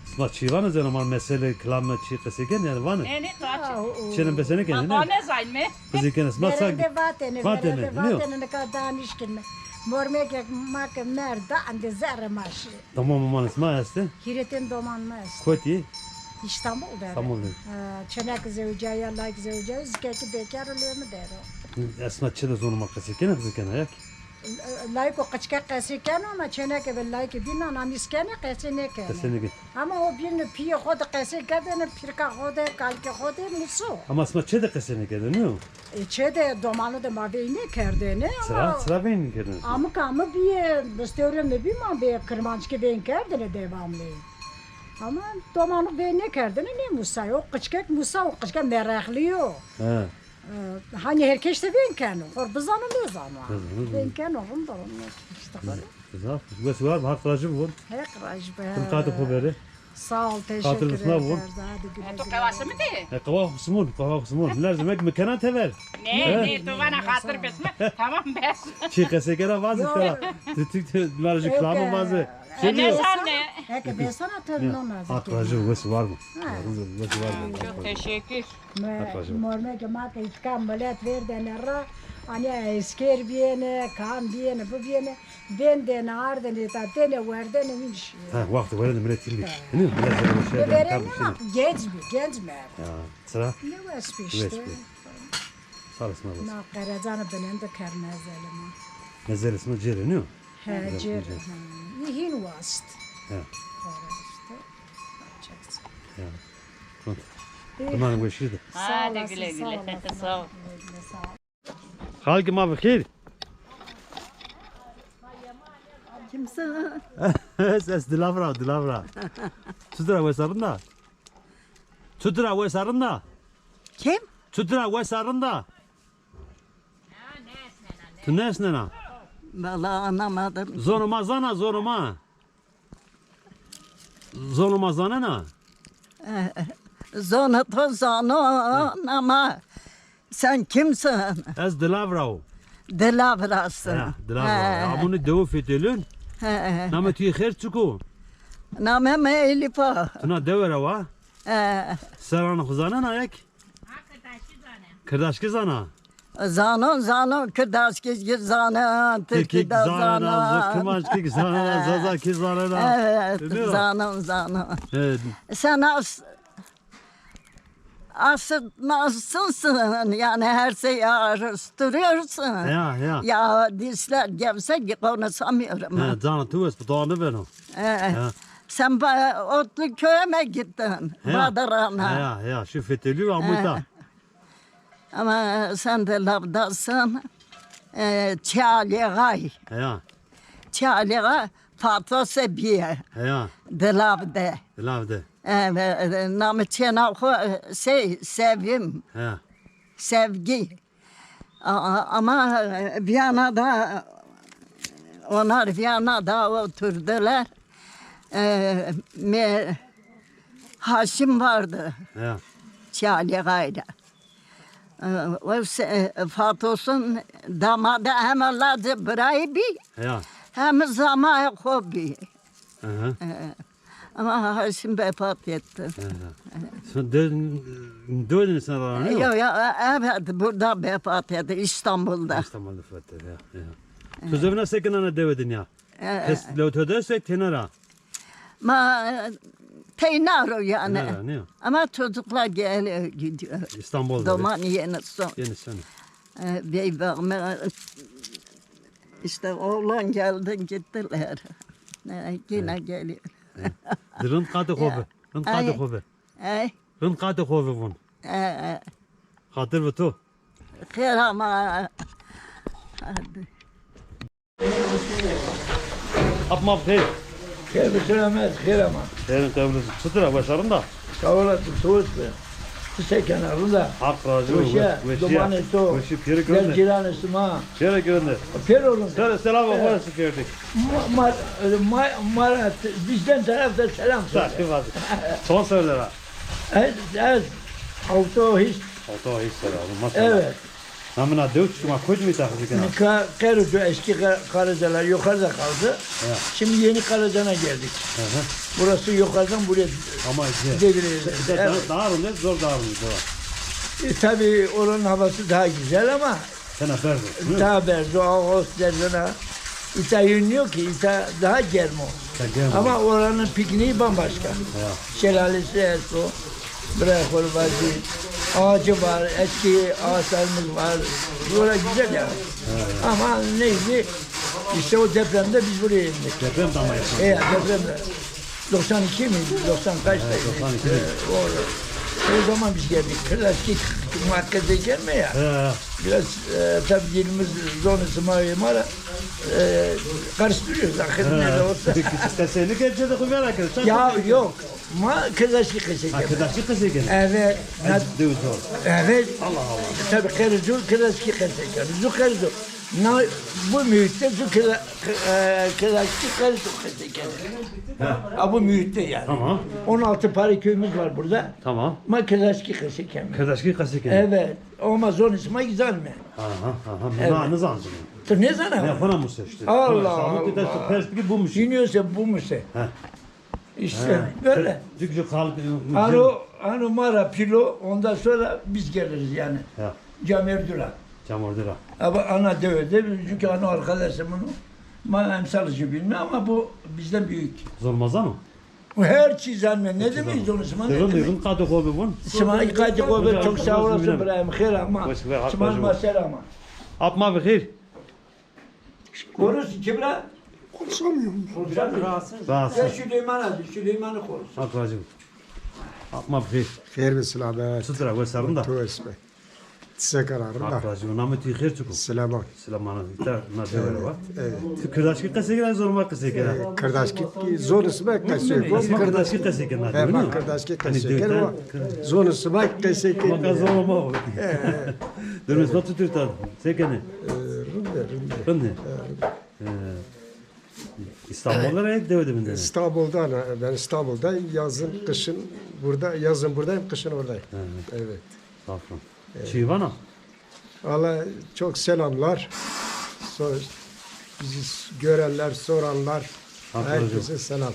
sima çî vano zeno, ma mesele, kilame, çî qesey kenê, yanî vano? Ne, ne, taçi. Çêne besenê kenê, ne? Ma ne zayn me. Qesey kenê, sima sa-, vatene, vatene, nika danişkin me. Mormeke ma ke merda, ande zerre maşi. Doman moman sima estê? Hîrê ten doman ma est. Kotî? Îstanbul de. Îstanbul de. Ha, çêneke zewicaya, layik zewicaya, zikekî bekar o, lê mi der o. Esma çi de zonê ma qesey kenê, qesey kenê ya kî? Layiko qiçke qesey keno ama çêneke be layikî bînan amîs kenê, qesey nêkenê. Qesey nêkenê. Ama o bînî pîyê xo de qesey kerdêne, pîrika xo de, kalikê xo de, muso. Ama esma çê de qesey nêkerdêne, nîyo? E, çê de, domanu de ma vey nêkerdêne ama. Çira, çira vey nêkerdêne? Amik, amik bîye, bistewrê mi bî, ma bê kirmanckî vey kerdêne devamlı. Ama domanu vey nêkerdêne, nêmusay. O qiçkek musa, o qiçkek meraqlî yo. He. E, hanî her kes de veng keno. Xor bizano, nêzano. Nêzano. Veng keno, rind o, rind o. Îşte xor. Zaf. Wes war, Haq rajî bo. Haq rajî bo. Tim qatê xo berê. Sağ ol, teşekkür ederiz. Hadi güle güle. E, to qewasê mi de? E, qewa xo simon, qewa xo simon. Lazim ek mi kena tever. Ne, ne, to vana xatir besme. Tamam bes. Çi qesey kena vaze tera. Ti, ti, ti, marjî kilamo vaze. E, ne zane. Eke besana to no vaze. Haq rajî bo, wes war bo. Wes war bo. Çok teşekkür. Me, mormekê ma ke îtka milet verdêne ra, anîya esker bîyêne, kam bîyêne, bibîyêne, bendêne, ardêne, îta dêne, werdêne, wîn şîyêne. Ha, wextê werên de milet hîn bî. Nî, milet zerre şîye. Verên de kam bî, genc bî, genc merd. Ya, çira? Ne wes bî îşte. Wes bî. Sağ olasın, sağ olasın. Na Qerecanî binên de kerd mezelê ma. Mezelê sima cêr ê, nîyo? He, cêr ê. Î hîn wast. He. Qore îşte. Ya. Tamam, görüşürüz. Hadi güle güle. Sağ ol. Xalkê ma bi xêr. Kimsin? Ez, ez Dilavra, Dilavra. Çutir a, wes a, rind a? Çutir a, wes a, rind a? Kim? Çutir a, wes a, rind a? Tu nêesnena? Vallahi anlamadım. Zonê ma zana, zonê ma. Zonê ma zanena? Zonê to zanon ama sen kimsin? Ez Dilavra o. Dilavra sî. Ha, Dilavra. He. Amûnî dewu Fetêlûn. He. Namê tu yê xêr çik o? Namê mi Elîf a. Tuna dewe ra wa? E. Serranê xo zanena ek? Kirdaşkî zana? Zanon, zanon, Kirdaşkî zana, Tirkî de zana, Kirmanckî zana, Zazakî zana. Evet, zanon, zanon. Evet. Sen as Asıl nasılsın? Yani her şeyi araştırıyorsun. Ya, ya. Ya dişler gevşek, konuşamıyorum. He, canım, tu es, doğru beno. He. Ya. Sen ba Otlu köyüme gittin. Ya. Badırhan'a. Ya, ya, şu fetheliyor ama. He. Ama sen de lafdasın. E, Çaligay. Ya. Çaligay Fatose biye. Ya. Dilav de. Dilav de. E, e, namê çêna xo, e, şey, Sevim. He. Sevgi. A-, a-, ama, e, Viyana'da, onlar Viyana'da oturdular. E, me-, Haşim vardı. He. Çaligay'da. E, o se-, e, Fatos'un damadı hem Allah'cı birayı bi, he, hem zamayı xo bi. Aha. E, Ama ha, şimdi vefat etti. He, he. Sen de, dördün insan var, ne? Yok, ya, evet, burada vefat etti, İstanbul'da. İstanbul'da vefat etti, ya, ya. Evet. Sözü nasıl ki nana devedin ya? Evet. Kes lewtode se tenera. Ma, e, teynaro yani. Tenera, ne? Ama çocuklar geliyor, gidiyor. İstanbul'da. Doman yeni son. Yeni son. E, bey bakma, işte oğlan geldi, gittiler. E, yine geliyor. Rind qatê xo bi. Rind qatê xo bi. Ay. Rind qatê xo bi vun. Ay, ay. Xatir bi to. Xêr ama. Ap ma bi xêr. Xêr bi selamet, xêr ama. Xêrin qewlin. Çitur a, weş a, rind a? Sağ olasın, tu weş be. Ti se kena, rind a? Haq razî bo, weş, weşî ya. Domanê to. Weşî, pêro girinde. Gel cîranê sima. Pêro girinde. Pêro girinde. Sere selam, evet, xo siperdî. Ma, ma, ma, ma ra t-, bizden taraf da selam söyle. Çond serre ra? Ez, ez hewto hîşt. Hewto hîşt serre, maşallah. Evet. Namina dew şima kocî mi tahsil kena? Nika Qerucu, eski Ka-, Karacalar yukarıda kaldı. Ya. Şimdi yeni Karacan'a geldik. Hı hı. Burası yukarıdan buraya devrildi. Ama işte, işte, evet, daha, daha rind, zor daha rind, zor. E, tabii oranın havası daha güzel ama Tena berz o, değil mi? Daha berz o, ağustos derzona. İta yün yok ki, ita daha germ o. Ha, germ o. Ama oranın pikniği bambaşka. Ya. Şelalesi esto, bira xo rê vajî, ağacı var, eski ağaçlarımız var. Buralar güzel ya. Ha. Ama neyse, işte o depremde biz buraya indik. Deprem de ama yaşandı. E, ya, depremde. Doksan iki miydi? Doksan kaçtaydı? Evet, doksan iki. Ee, o, o zaman biz geldik. Kırdaşki muhakkak gelme ya. He, he. Biraz, e, tabii dilimiz zonê sima yê ma ra, e, karıştırıyoruz, ahi, he, ne de olsa. Qesey nêkerd, cedê xo vera kerd. Ya yok. Ma Kırdaşki qesey kena. Ha, Kırdaşki qesey kena. Evet. Ez dew zor. Evet. Allah Allah. Tabii, Qerucu Kırdaşki qesey kena. Zu Qerucu. Na, bu mühitte zu Kırda-, Kı-, e, Kırdaşki Qerucu qesey kena. Ha. Ha, bu mühitte yani. Tamam. On altı pare köyümüz var burada. Tamam. Ma Kırdaşki qesey kena. Kırdaşki qesey kena. Evet. Ama zonê sima zanîme. Ha, ha, ha, ha. Evet. Na, nêzan. Tu nêzana? Ne, xona muse işte. Allah Allah. Pers bikir, bu muse. Dinliyorsa bu muse. Ha. İşte böyle. Türkçe kalk. Ano, ano ma ra pîl o, ondan sonra biz geliriz yani. Ya. Camêrdî ra. Camêrdî ra. Ama ana dewe de, çünkü ano arkadaşım bunu, ma emsal jî bilmiyor ama bu bizden büyük. Zonê ma zano? Bu her çî zanîme. Ne demek zonê sima? Rind, rind qatê xo bivun. Sima qatê xo bi, çok sağ olasın İbrahim. Xêr ama. Sima ma ser ama. Ap ma bi xêr. Konuşsun kim la? Konuşamıyorum. Rahatsız. Rahatsız. Sen Süleyman'a, Süleyman'ı konuş. Hak razı olsun. Ap ma bi xêr. Xêr bi selamet. Çitur a, weş a, rind a? Tu weş be. Ti se kena, rind a? Hak razı olsun. Namê tu xêr, çik o? Süleyman. Süleyman, îta na dewe ra wa. Evet. Tu Kırdaşki qesey kena, zonê ma qesey kena? E, Kırdaşki, zonê sima qesey kena. Kırdaşki qesey kena. He, ma Kırdaşki qesey kena. Zonê sima qesey kena. Ma ka zonê ma o. Durumê sima çitur ta? Se kenê? E, rind e, rind e. Rind e. E, İstanbul'da ne? Dewe de mi? İstanbul'da, ben İstanbul'dayım. Yazın, kışın burada, yazın buradayım, kışın oradayım. Hı hı. Evet. Sağ olun. Evet. Çi vana? Valla çok selamlar. So-, bizi görenler, soranlar, herkese selam.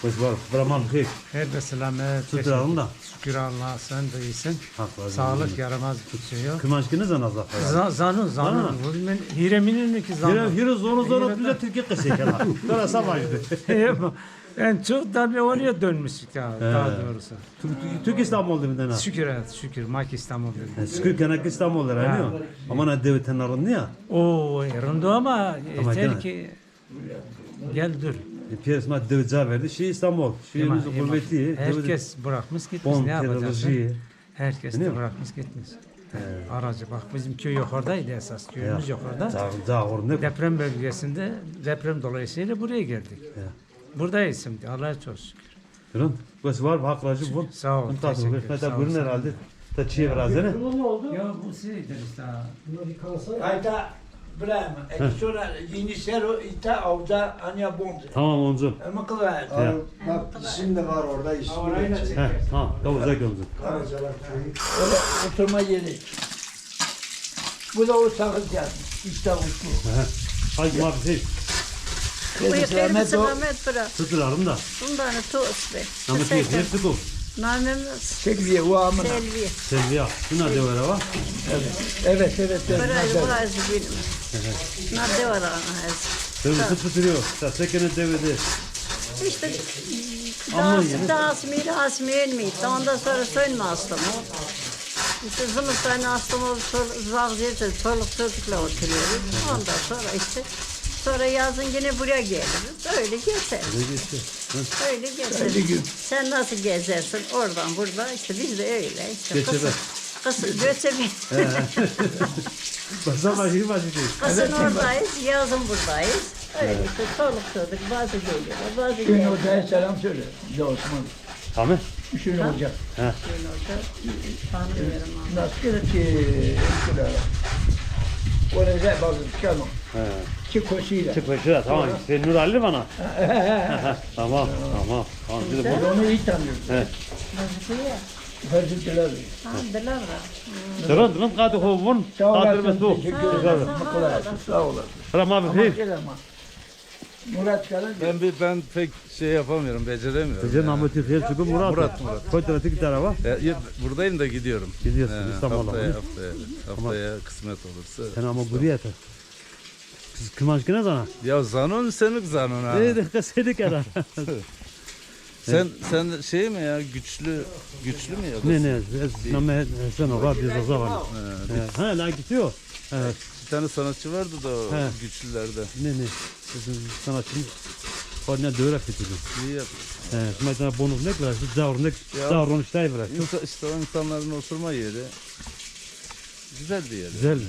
Wes war, bira, ma bi xêr. Xêr ve selamet. Çutir a, rind a? Şükür Allah, sen de iyisin. Hak razı olsun. Sağlık yaramaz bir şey yok. Kirmanckî nêzana zaf herhalde. Za-, zano, zano. Zana? Bu men hîrê mînî ki zano. Hîrê, hîrê zano, zano, hîrê bize Türkçe qesey kena. Sonra savaştı. Yok, ben çok da bir oraya dönmüş ya, daha doğrusu. Türk, Türk İstanbul de mi dena? Şükür, evet, şükür. Ma ki İstanbul de. E, şükür kena ki İstanbul de, ha. Ama na dewe tena rind nîya? O, e, rind o ama, e, yeter ki Gel dur. E, pîyer sima dew ca verdî, şî İstanbul. Şî gurbetî. Herkes bırakmış gitmiş, ne yapacaksın? Herkes de bırakmış gitmiş. Aracı bak, bizim köy yukarıdaydı esas. Köyümüz yukarıda. Deprem bölgesinde, deprem dolayısıyla buraya geldik. Buradayız şimdi, Allah'a çok şükür. Rind, wes war, Haq rajî bo. Sağ ol, teşekkür. Himta to xizmeta gurin herhalde. Ta çiyê virazenê? Ya bu şeydir işte. Ayta, bira mi, eke sonra yeni sero ita avda anya bonde. Tamam, oncu. Ama kıla. Bak, isim de var orada, ismi de. He, tamam, tamam, uzak oncu. Öyle oturma yeri. Bu da o sakız yazmış. İşte utku. Aha. Hay ma bi xêr. Uy, xêr bi selamet bira. Çutir a, rind a? Rind a, to ust be. Namê to xêr çik o? Namê mi Selviye, o amina. Selviye. Selviye. Şuna dewe ra wa? Evet, evet, evet. Bira, bira ez bînim. Na dewe ra ez. Dewe de çutir o? Ta se kenê dewe de? İşte, daha asmî, asmî, asmî. Ondan sonra soyunma astım. İşte zimistan astım, zaf ziyade çoluk çocukla oturuyoruz. Ondan sonra işte, sonra yazın yine buraya geliriz. Öyle geçer. Öyle geçer. Sen nasıl gezersin oradan burada, işte biz de öyle. İşte kışın, kışın göçebe. Kışın oradayız, yazın buradayız. Öyle işte, çoluk çocuk bazı geliyorlar, bazı gelmiyorlar. Hüseyin Hoca'ya selam söyle. Bir de Osman. Tamam. Hüseyin Hoca. He. Hüseyin Hoca, tanımıyorum ama. Nasıl ki, mesela, oraya bazı çıkarma. He. Çık koşuyla. Çık koşuyla, tamam. Hüseyin Nur Ali bana. Tamam, tamam. Tamam, bir de bu. Onu iyi tanıyorum. He. Fazıl Dilaver. Ha, Dilaver. Dilaver, Dilaver, qatê xo vun. Sağ olasın, teşekkür ederim. Sağ olasın. Sağ olasın. Sağ olasın. Murat Kara. Ben bir, ben pek şey yapamıyorum, beceremiyorum. Beceremiyorum. Namê to xêr çik o, Murat? Murat, Murat. Koy tarafı git araba. Ya, ya, buradayım da gidiyorum. Gidiyorsun, İstanbul'a. Haftaya, haftaya, haftaya kısmet olursa. Sen ama guriyete. Kız Kirmanckî nêzana? Ya zanon, senuk zanon ha. Ê de qesey nêkena. Sen, sen şey mi ya, güçlü, güçlü mü ya? Ne, ne, ez namê Hesen o, Rabî Zaza var. Ha, la gidiyor. Evet. Bir tane sanatçı vardı da o güçlülerde. Ne, ne, bizim sanatçımız. O ne dövre fethediyor. İyi yapmış. Evet, mesela bonus ne kadar, işte, davranış, davranış da iyi bırak. İşte o insanların oturma yeri. Güzel bir yer. Güzel.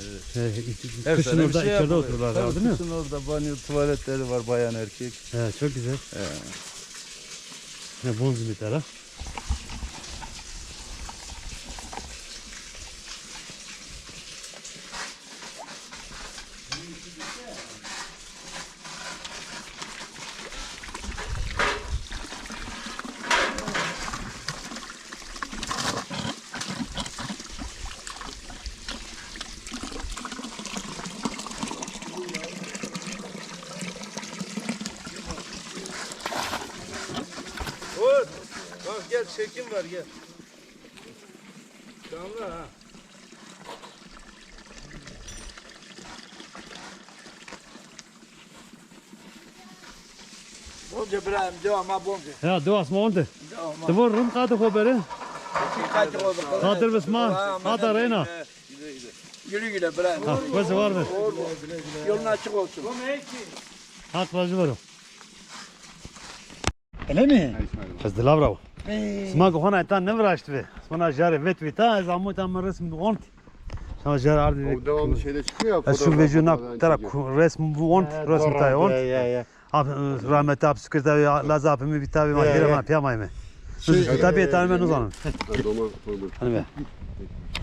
Ee, kışın orada içeride otururlar herhalde, değil mi? Kışın orada banyo, tuvaletleri var, bayan erkek. He, çok güzel. He. Ne bonzimî tera. Oğuz, bak gel, çekim var, gel. Canlı ha. Bonce bira, em dewa ma bonce. Ya, dewa sima onde. Dewa ma. Ti vor rind qatê xo berê. Ti qatê xo berê. Xatir bi sima, hata reyna. Güle güle bira. Ha, wes war be. Yolun açık olsun. Haq razî bero. Öyle mi? Ez Dilaver o. Sima ki hona ta nêviraştbî. Sima na jarê vet bî ta, ez amo ta mi resm ont. Sima jarê ardî. O devamlı şeyde çıkıyor ya. Ez şu vejû na tera resm ont, resm tay ont. Ya, ya, ya. Ap, rahmetli Apsukir tabi, Laz apimi bî tabi, ma gere ma piya mayme. Şey, tabi, e, tanime nêzanim. Hani be.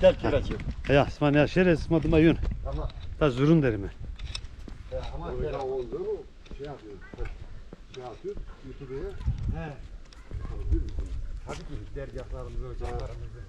Gel, gel, gel. Ya, sima ya şêrê, sima dima yun. Tamam. Ta zurun derime. Ya, ama şey yapıyor. Şey atıyor. YouTube'a. He. Tabii ki dergahlarımızı, ocaklarımızı.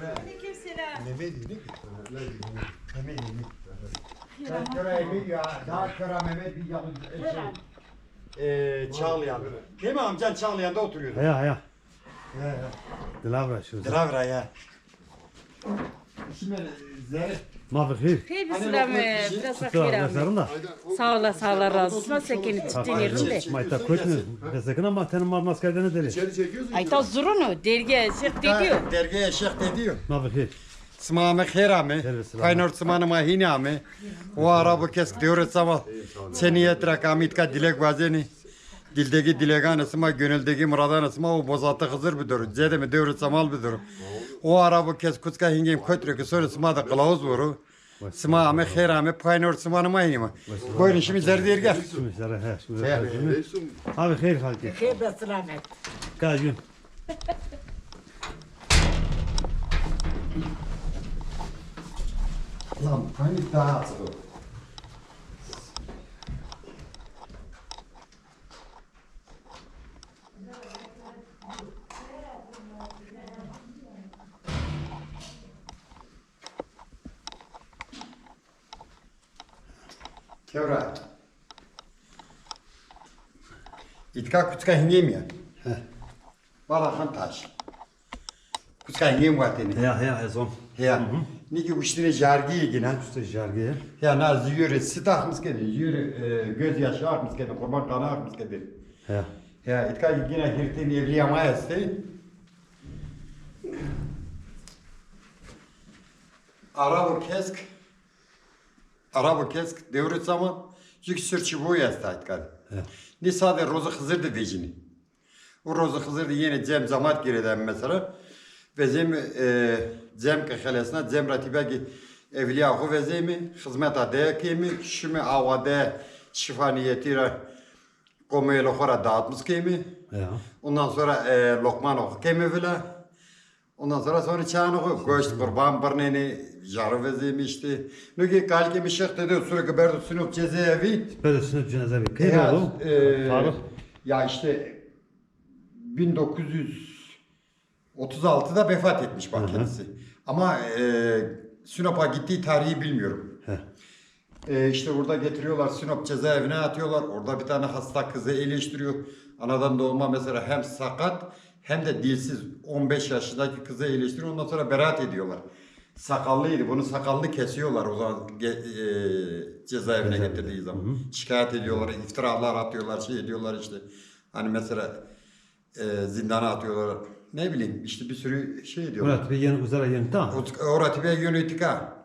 Aleyküm selam. Mehmet İbni. Mehmet İbni. Kera Mehmet ya, daha Kera Mehmet bir yanı şey. Ee, Çağlayan. Değil mi amcan Çağlayan'da oturuyordu? Haya, haya. He, he. Dilavra şu. Dilavra ya. Şimdi zerre. Ma bi xêr. Pey bi silamê, biraz xêr amê. Sağ ola, sağ ola, razı olsun. Sekinî, çitinî rinde. Ma îta kotî ne? Desekina ma tenê ma nas kerdene derê. Ay ta zurun o, dergê Şêx Dedî yo. Dergê Şêx Dedî yo. Ma bi xêr. Sima ame xêr ame. Paynor simanê ma hînî ame. O arabo kesk dewrê samal. Çenîyet ra kamî îtka dilek wazenî. Dildeki dileganê sima, gönüldeki muradanê sima o bozatı Xizir bidoro. Cedê mi dewrê samal bidoro. O arabo kes kuçka hingêm kotrê ki sonê sima de qilawuz voro. Sima ame xêr ame, paynor simanê ma hînî ma. Buyurun şimdi zerre dergah. Şimdi zerre, he, şimdi zerre. Abi xêr halkê. Xêr be selamet. Kajun. Lan panik daha atıldı. Kewra. Îtka kuçka hingêm ya. He. Bala Xan Taş. Kuçka hingêm watêne. Ya, ya, ez on. Ya. Nî ki uştine jargî gina. Uştine jargî. Ya, na zîyorê sit axmis kedi, zîyorê, e, gözyaşı axmis kedi, qurban kanı axmis kedi. Ya. Ya, îtka gina hirtên evliya ma estê. Arabo kesk, arabo kesk dewrê samal, jük sirçî boy esta îtka de. Ya. Nî sade rozê Xizir de vejînî. O rozê Xizir de yenê cem cemat girêdayme mesela. Vezême, e, cem ke xelesna, cem ra tîbekî evlîya xo vezême, xizmeta de kême, şime awa de şifa nîyetî ra qomeyêlê xo ra dağıtmış kême. Ya. Ondan sonra, e, lokmanê xo kême vila. Ondan sonra sonra çanê xo, goşt, qurban birnêne, jaro vezême işte. No ki kalikê mi Şêx Dedî yo, sürekli berdo Sinop cezaevi. Berdo Sinop cezaevi. Key berdo? E, Tarih? Ya işte bin dokuz yüz otuz altıda vefat etmiş bak kendisi. Ama, e, Sinop'a gittiği tarihi bilmiyorum. E, işte burada getiriyorlar, Sinop cezaevine atıyorlar. Orada bir tane hasta kızı iyileştiriyor. Anadan doğma mesela hem sakat hem de dilsiz on beş yaşındaki kızı iyileştiriyor. Ondan sonra beraat ediyorlar. Sakallıydı. Bunun sakalını kesiyorlar o zaman ge- e, cezaevine getirdiği zaman. Şikayet ediyorlar, iftiralar atıyorlar, şey ediyorlar işte. Hani mesela e, zindana atıyorlar. Ne bileyim işte bir sürü şey diyorlar. Murat Bey yeni uzara yeni ta? Murat Bey yeni tika.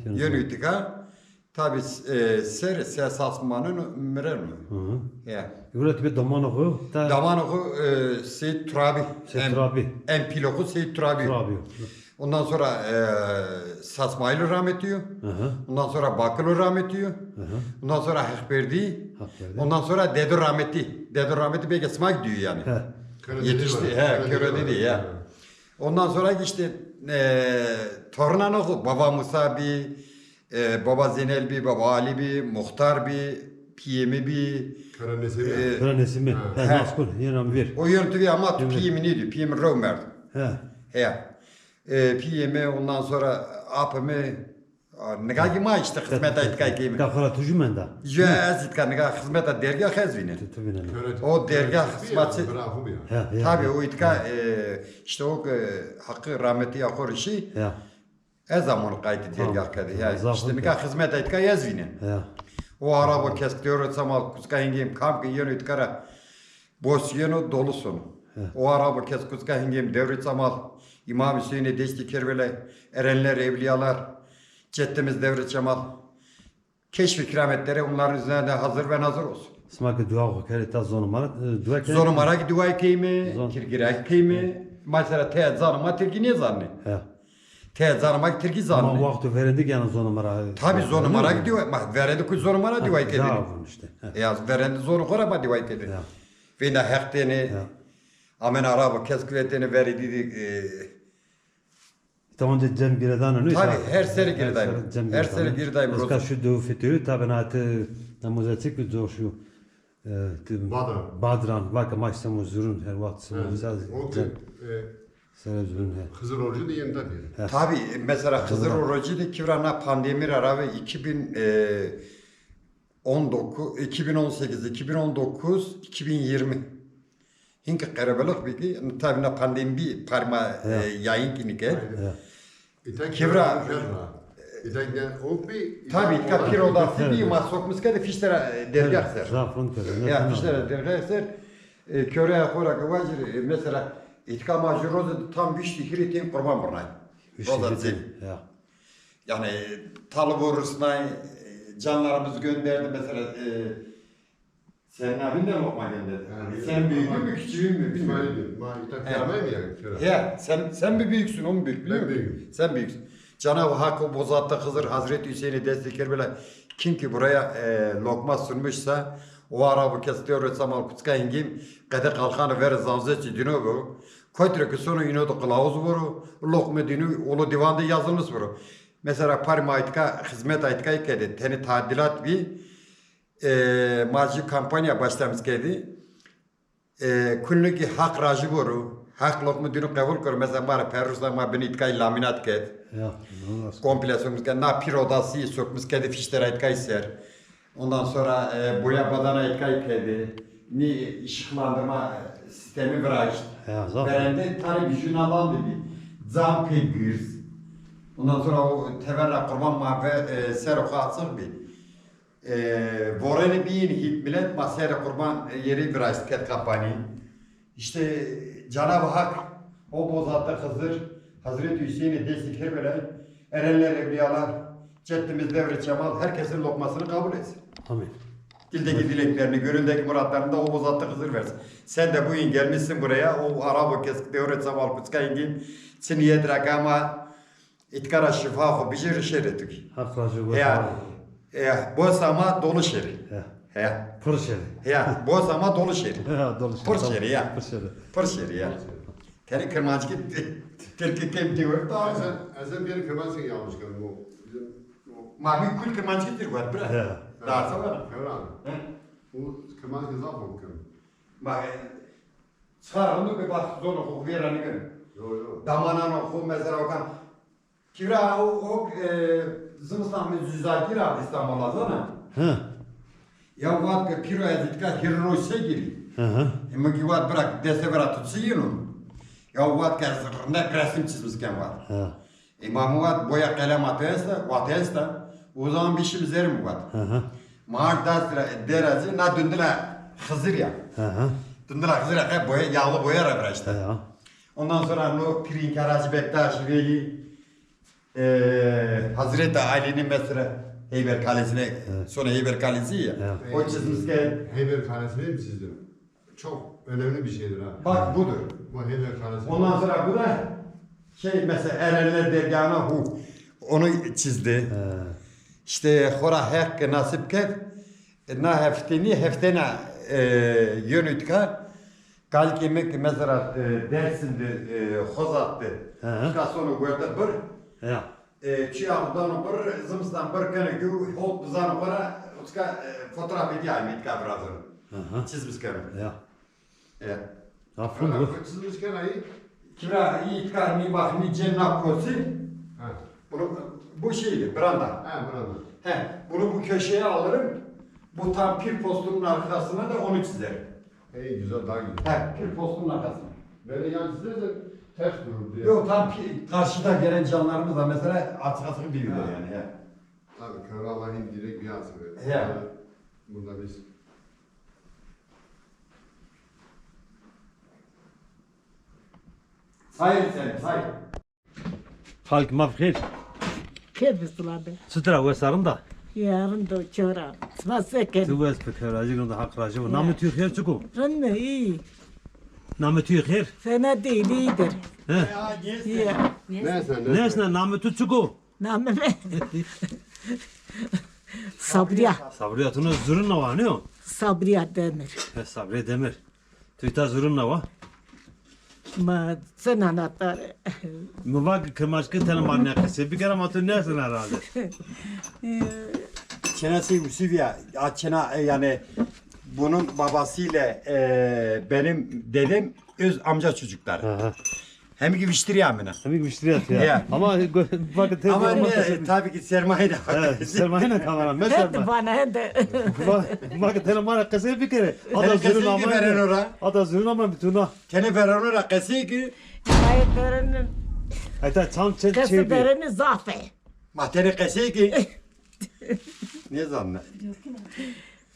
Yeni tika. Tabi, e, ser, se sas maneno mireno. Ya. Murat Bey damanê xo ta? Damanê xo, e, Seyit Turabi. Seyit Turabi. En pîlê xo Seyit Turabi. Turabi. Ondan sonra, e, Sasmaîlo rahmetî yo. Ondan sonra Bakilo rahmetî yo. Ondan sonra Haqberdî. Haqberdî. Ondan sonra Dedo rahmetî. Dedo rahmetî belki sima ki diyor yani. He. Yetişti. He, Kero dedi ya. Ondan sonra işte, e, torunanê xo, baba Musa bi, e, baba Zeynel bi, baba Ali bi, Muxtar bi, pîyê mi bi. Kara Nesimi. E, Kara Nesimi. Ha. He, naskun, yena mi vîr. O yöntü ama tu pîyê mi nêdi, pîyê mi rew merdo. He. He. E, pîyê mi, ondan sonra apê mi, a, nika ki ma işte xizmeta îtkay keyme. Ka xora tu jü menda? Jü ez îtka nika xizmeta dergah ez vînen. Tu, tu vînen. O dergah xizmetçi. Bravo ya. He, he. Tabi o îtka, e, işte o, e, Hakkı rahmeti ya xo rişî. Ya. Ez amon qaytî dergah kedi. Ya, işte nika xizmeta îtka ez vînen. Ya. O arabo kesk dewrê samal kuçka hingêm kam ki yeno îtka ra bos yeno dolu sono. He. O arabo kes kuçka hingêm dewrê samal, İmam Hüseyin'e, Deştî Kerbela, erenler, evliyalar, ceddimiz dewrê samal. Keşf-i kerametlere onların üzerine de hazır ve nazır olsun. Sima ki dua xo kerê ta zonê ma ra, e, dua kerê. Zonê ma ra ki dua keyme, tirkî ra ki keyme. Mesela te zanê ma tirkî nêzanê. He. Te zanê ma ki tirkî zanê. Ma wexto verênde gêna zonê ma ra. Tabi zonê ma ra ki dua, ma verênde ku zonê ma ra dua kerdêne. Zaf işte. He. Ya verênde zonê xo ra ma dua kerdêne. Ya. Vênda Heq dêne. Ya. Amen arabo kesk vetêne verê dî de, e, Tamam de cem girêdano, ne? Tabi, her serî girêdayme. Her serî girêdayme. Êska şu dew fitiri, tabi na ti na muzeçik bi coşu, e, ti Badran. Badran, vake ma semo zurun, her wext semo saz. O ki, e, Serê zûn, he. Xizir Orucu de yên de bî. He. Tabî, mesela Xizir Orucu de kîvra na pandemî ra ravê iki bin, e, on dokuz, iki bin on sekiz, iki bin on dokuz, iki bin yirmi. Hinke qerebelik bî ki, tabî na pandemî bî parma, e, yayın kî nîke. He. Kîvra. Tabî, îtka pîr odasî bî, ma sokmis kerdî fîştera, e, dergah ser. Zaf rind kerdî. Ya, fîştera dergah ser. E, köreya xo ra ke vajir, e, mesela, îtka ma jû roze de tam vîşt hîrê tên qurban birnay. Roza cemî. Ya. Yani, talı vurursun, e, canlarımız gönderdi mesela, e, Senin abin de lokma gönderdi. Yani, sen büyüğün mü, küçüğün mü, bilmiyorum. İsmail Bey, ma îta pîya nayê mi ya? Ya, sen, sen mi büyüksün, o mu büyük, bilmiyorum. Ben büyüğüm. Sen büyüksün. Cenab-ı Hak o bozatlı Hızır, Hazreti Hüseyin'i destek Kerbela, kim ki buraya, e, lokma sunmuşsa, o ara bu kes tewre samal kuçka hingim, qede kalkanı ver zavze çi dino bu. Koytre ki sonu ino da kılavuz vuru, lokme dino, ulu divanda yazılmış vuru. Mesela parma aytka, hizmet aytka kede, teni tadilat bi, E, ma jü kampanya başlamış kedi. E, kullu ki Hak rajî boru, Hak lokmu dinu qebul kor. Mesela ma ra perrusa ma bini itkay laminat ked. Ya, nasıl? Komple sokmiş ked. Na pir odası sokmiş kedi fiştera itkay ser. Ondan sonra, e, boya badana itkay kedi. Ni ışıklandırma sistemi viraşt. Ya, zaten. Berende tarih bir jünalan dedi. Cam pek gürs. Ondan sonra o teberra kurban ma ve, e, ser o açık bir. E, voreni bîn hît milet, ma serê qurban, e, yerî viraşt ked kapanî. İşte Cenab-ı Hak o bozatlı Hızır, Hazreti Hüseyin'i destek Kerbelay, erenler, evliyalar, ceddimiz Devre Cemal herkesin lokmasını kabul etsin. Amin. Dildeki dileklerini, gönüldeki muratlarını da o bozatlı Hızır versin. Sen de bugün gelmişsin buraya, o Arabo Kesik Devre Cemal Kuçka İngin, çi niyet rakama, Îtka ra şifa xo bijêrî şêrê tu kî. Haq razî bo. Heya. Heya. Bo sama dolu şêrî. Heya. Heya. Pir şêrî. Heya. Bo sama dolu şêrî. Heya, dolu şêrî. Pir şêrî ya. Pir şêrî. Pir şêrî ya. Tenê kirmanckî, tirkî kêm dî wexta. Ez, ez bir kirmanckî yanlış kerdî bu. Bizim o. Ma bir kul kirmanckî dir wet bira. Heya. Daha sonra. Kevran. He. Bu kirmanckî zaf okum. Ma, e, çar hundu ki bak zonu xo vêra nikin. Yo, yo. Damanano xo mesela okan. Kîvra o, o, e, zimistan mi Züzakî ra Îstanbul a zana. Hı. Ya vat ke pîro ez îtka hîrê roj se girî. Hı hı. E, mi kî vat bira destê vera tu çi yîno? Ya vat ke ez rindek resim çizmiş ken vat. Hı. E, ma mi vat boya qelema tu esta, vat esta. O zaman bir şey üzerim vat. Hı hı. Ma hak dest ra, dera zî na dundila Xizir ya. Hı hı. Dundila Xizir ya, boya, yağlı boya ra viraşta. Hı hı. Ondan sonra no Pirin Karacı Bektaş veli, e, Hazreti Ali'nin mesela Heyber Kalesi'ne, evet, sonra Heyber Kalesi ya. Evet. O çizmiş ki Heyber Kalesi'ni mi çizdin? Çok önemli bir şeydir ha. Bak budur. Bu Heyber Kalesi. Ondan sonra bu da şey mesela Erenler dergahına hu onu çizdi. Evet. İşte xora Hak nasip ked, e, na heftenî, heftena, e, yönütka, kalkê mi ki mesela, e, Dersim'de, e, Xozat'tı. Hı hı. Çıka sonu guerde bir. Ya. E, çi ya dano bir, zimistan bir kene ki hot bizano para, uçka, e, fotoğraf ediyor, aymetka birazını. Hı hı. Çizmiş kene. Ya. E. Aslında bu. Çizmiş kene ayı. Kira, iyi, kani, bak, ni cenna kosi. Ha. Bunu, bu şeydi, branda. Ha, branda. He, bunu bu köşeye alırım. Bu tam pir postunun arkasına da onu çizerim. En güzel, daha güzel. He, pir postunun arkasına. Böyle yan çizersen ters durur diye. Yok, tam pir, karşıda gelen canlarımız da mesela açık açık biliyorlar yani. He. Tabii, kör Allah'ın direkt bir yazı. He. Burada biz Sayır sen, sayır. Xalk ma bi xêr. Kê bi sila be. Çi tira wes a, rind a? Ya rind o, kewra. Sima se ken? Tu wes bi kewra, jî rind a, Haq rajî bo. Ya. Namê tu xêr çik o? Rind mi, iyi. Namê tu xêr? Fena değil, iyidir. He. Ya. Neyse, neyse. Neyse, namê tu çik o? Namê mi? Sabriya. Sabriya, tu no zurun na wa, ne o? Sabriya Demir. He, Sabriya Demir. Tu îta zurun na wa? Ma sen anahtar. Mi va ki kirmanckî tena ma ne qesey biker ama tu nêzana herhalde. Çêna şey Yusuf ya, ya çêna, e, yani bunun babasıyla, e, benim dedem öz amca çocukları. Hı hı. Hemî ki viştirîya min a. Hemî ki viştirîya ti ya. Ya. Ama go-, bak, te Ama ama ne, qesey bik-, tabii ki sermaye de var. Evet, sermaye ne kamera, me Hende sermaye. Bana hende. Bak, bak, tene ma ra qesey bikere. Ada Tene zurun qesey ama ki beren ora. Ada zurun ama bituna. Tene beren ora qesey ki. Ay berenin. Ay ta çam çe-, Qesey çe bi. Berenin zaf e. Ma tenê qesey ki. Nêzanne.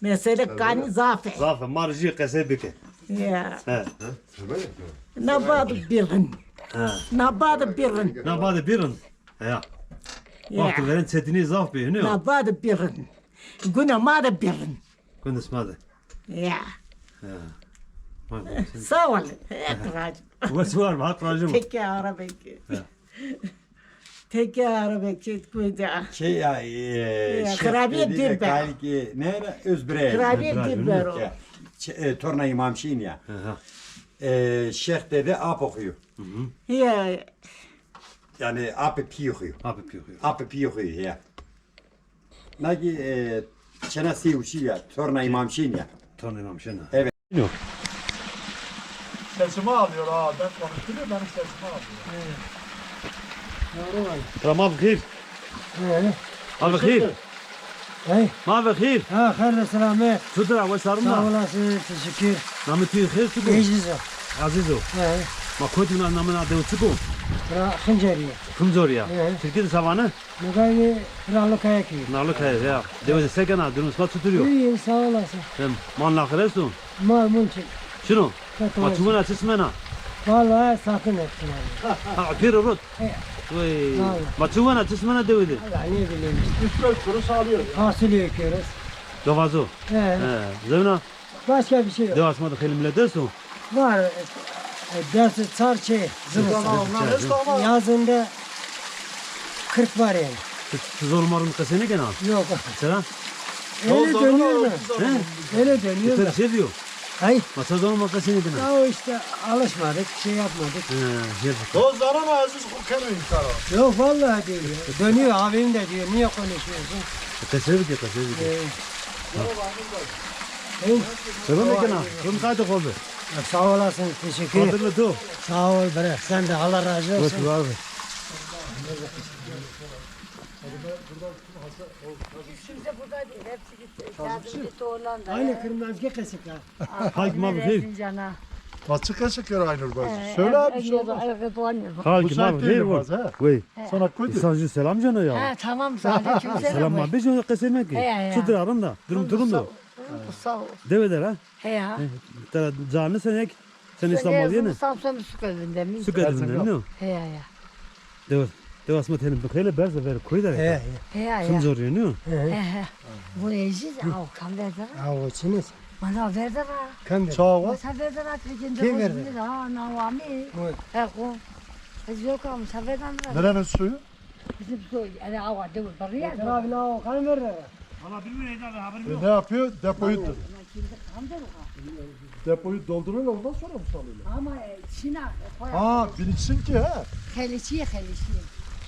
Mesele kanî zaf e. Zaf e. Ma rê jî qesey bike. Ya. He. Na bad birin. He. Na bad birin. Na bad birin. Ya. Ya. Wextê verên çetinî zaf bî, hino? Na bad birin. Guna ma de birin. Guna sima de. Ya. Ya. Sağ ol. Hak razı. Wes war, Hak razı. Peki, ara peki. Ya. Teke arabekçi kuca. Şey ya, e, Ya, Şêx Xirabîye Dedî de Dîrbe. Kalkî, ne era? Özbirey. Xirabîye Özbirey, Dîrbe ro. Ya, ç-, e, torna Îmam Şîn ya. Hı hı. E, Şêx Dedî ap oxuyu. Hı hı. Ya. Yani apê pî oxuyu. Apê pî oxuyu. Apê pî oxuyu ya. Nagi, e, çena sêwşî ya, torna Îmam Şîn ya. Torna Îmam Şîn ha. Evet. Yok. Sesimi alıyor ha. Ben konuşturuyor, benim sesimi alıyor. Doğru var. Tamam, xêr. Ee, Abi xêr. Hey. Ma ve xêr. Ha, xêr ve selamet. Çutir a, wes arun da? Sağ olasın, teşekkür. Namê tu xêr, çik o? Aziz o. Aziz o. He. Ma kotî na, namê na dewe çik o? Ra Xincerî. Xincorî ya. He. Tirkî de se vanê? Nigayê Pınarlı Kaya köyü. Pınarlı Kaya ya. Dewe de se kena, durum sima çutir yo? İyi, sağ olasın. Hem mal naxir esto? Mal mul çi. Çino? Ma çi wena, çi simena? Vallahi sakın ettim abi. Ha, pêro rot. He. Vay. Vallahi. Ma çi wena, çi simena dewe de? Vallahi ne bileyim işte. Üç beş kuruş alıyor ya. Fasulye ekiyoruz. Dovazo. He. He. Zewna? Başka bir şey yok. Dewa sima de xeylê milet esto? Var. E, dest çar çê. Yazında kırk var yani. Ti, ti zonê ma rind qesey nêkena? Yok. Sera? Öyle dönüyor da. He? Öyle dönüyor da. Ti şey diyor. Hay. Ma ti zonê ma qesey nêkena? Ya işte alışmadık, şey yapmadık. He, yazık. O zaman Aziz bu kere inkara. Yok, vallahi diyor ya. Dönüyor, abim de diyor, niye konuşuyorsun? Qesey bike, qesey bike. Ee, Selam ekena. Rum qayde xo bi. Sağ olasın, teşekkür. Xatir bi to. Sağ ol bre, sen de Allah razı olsun. Hoş var bi. Şimdi buradaydı, hepsi gitti. Kazım gitti, ondan da. Aynı Kırım'dan kesik ha. Halk ma bi xêr. Cana. Ma çi qesey kero Aynur bacı? Söyle abi, bir şey olmaz. Halk ma bi xêr. Wey. Sana koydu. Sana selam cana ya. Ha, tamam, aleyküm selam. Selam ma bi cana qesey meke. Çutir a, rind a? Durum tu rind o? Sağ ol. Dewe der ha? He ya. Te canlı senek, sen İstanbul yeni. Samsun Sükevinde mi? Sükevinde, ne? He ya ya. Dewe, dewe asma tenim xeylê berz ver koy der. He ya. He ya ya. Kim zor yeni? He he. Bu ejiz, aw, kam verdi? Aw, çiniz? Mana verdi ha. Kam verdi? Çawa? Masa verdi ha, peki. Kim verdi? Ha, na wami. He ko. Ez yok ama, masa verdi ha. Nerenin suyu? Bizim soy, yani awa değil, barı ya. Abi, la o kan verir. Valla bilmiyorum abi, haberim yok. E, ne yapıyor? Depoyu do-, Ama şimdi kan verir ha. Depoyu dolduruyorlar, ondan sonra mı salıyorlar? Ama, e, Çin'e, e, koyar. Ha, bilirsin ki ha. Xeliçiye, xeliçiye.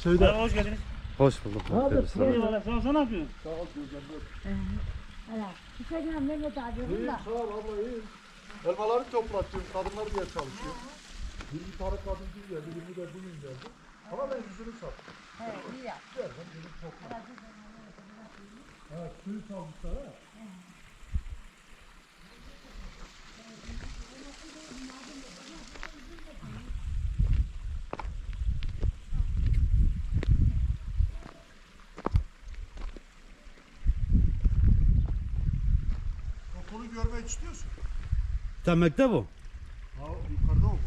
Şeyde. Merhaba, hoş geldiniz. Hoş bulduk. Ne yapıyorsun? Eyvallah, sağ ol, sen ne yapıyorsun? Sağ ol, gözler. Ee, hala, bu sene Mehmet abi, İyi, bunda. Sağ ol abla, iyi. Elmaları toplatıyorum, kadınlar diye çalışıyor. Bir, bir tane kadın dün geldi, birini de bugün geldi. Ama ben yüzünü sattım. He, iyi yaptın. Verdim, yüzünü topladım. Evet, suyu salmışlar ha. Okulu görmek istiyorsun. Te mekteb o? Ha, yukarıda okul.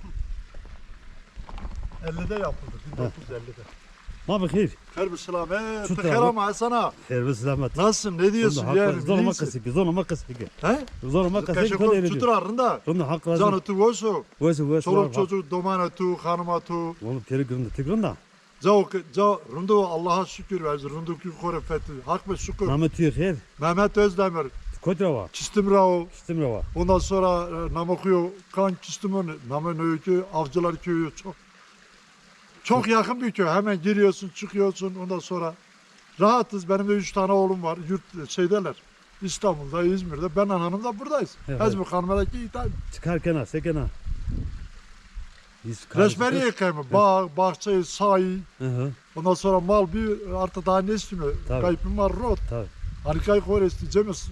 Ellide yapıldı, bin dokuz yüz ellide. Ma bi xêr. Xêr bi selamet. Ti xêr ama Hasan ağa. Xêr bi selamet. Nasılsın, ne diyorsun? Zonê ma qesey ke, zonê ma qesey ke. He? Zonê ma qesey ke. Çutir a, rind a? Rind a, Hak razı. Canê tu weş o? Weş o, weş o. Çoluk çocuk, domanê tu, hanıma tu. Oğlum, teri rind a, tek rind a. Cao ke, ca rind o, Allah'a şükür, ez rindokî xo rê fetî. Hak be şükür. Namê tu yê xêr? Mehmet Özdemir. Ti kotî ra wa? Çistim ra o. Çistim ra wa. Ondan sonra, e, namê xo yo kan Çistim o, namê no yo kî Avcılar köyü, çok, çok yakın bir köy. Hemen giriyorsun, çıkıyorsun. Ondan sonra rahatız. Benim de üç tane oğlum var. Yurt, şeydeler. İstanbul'da, İzmir'de. Ben hanım da buradayız. Evet. Ez bi xanime ra kî îta. Çi kar kena, se kena? Reşberî êkeme, bağ, bahçe, sayî. Ondan sonra mal bir artık daha ne istiyor? Kayıp mal rot. Hani kay kore isteyeceğimiz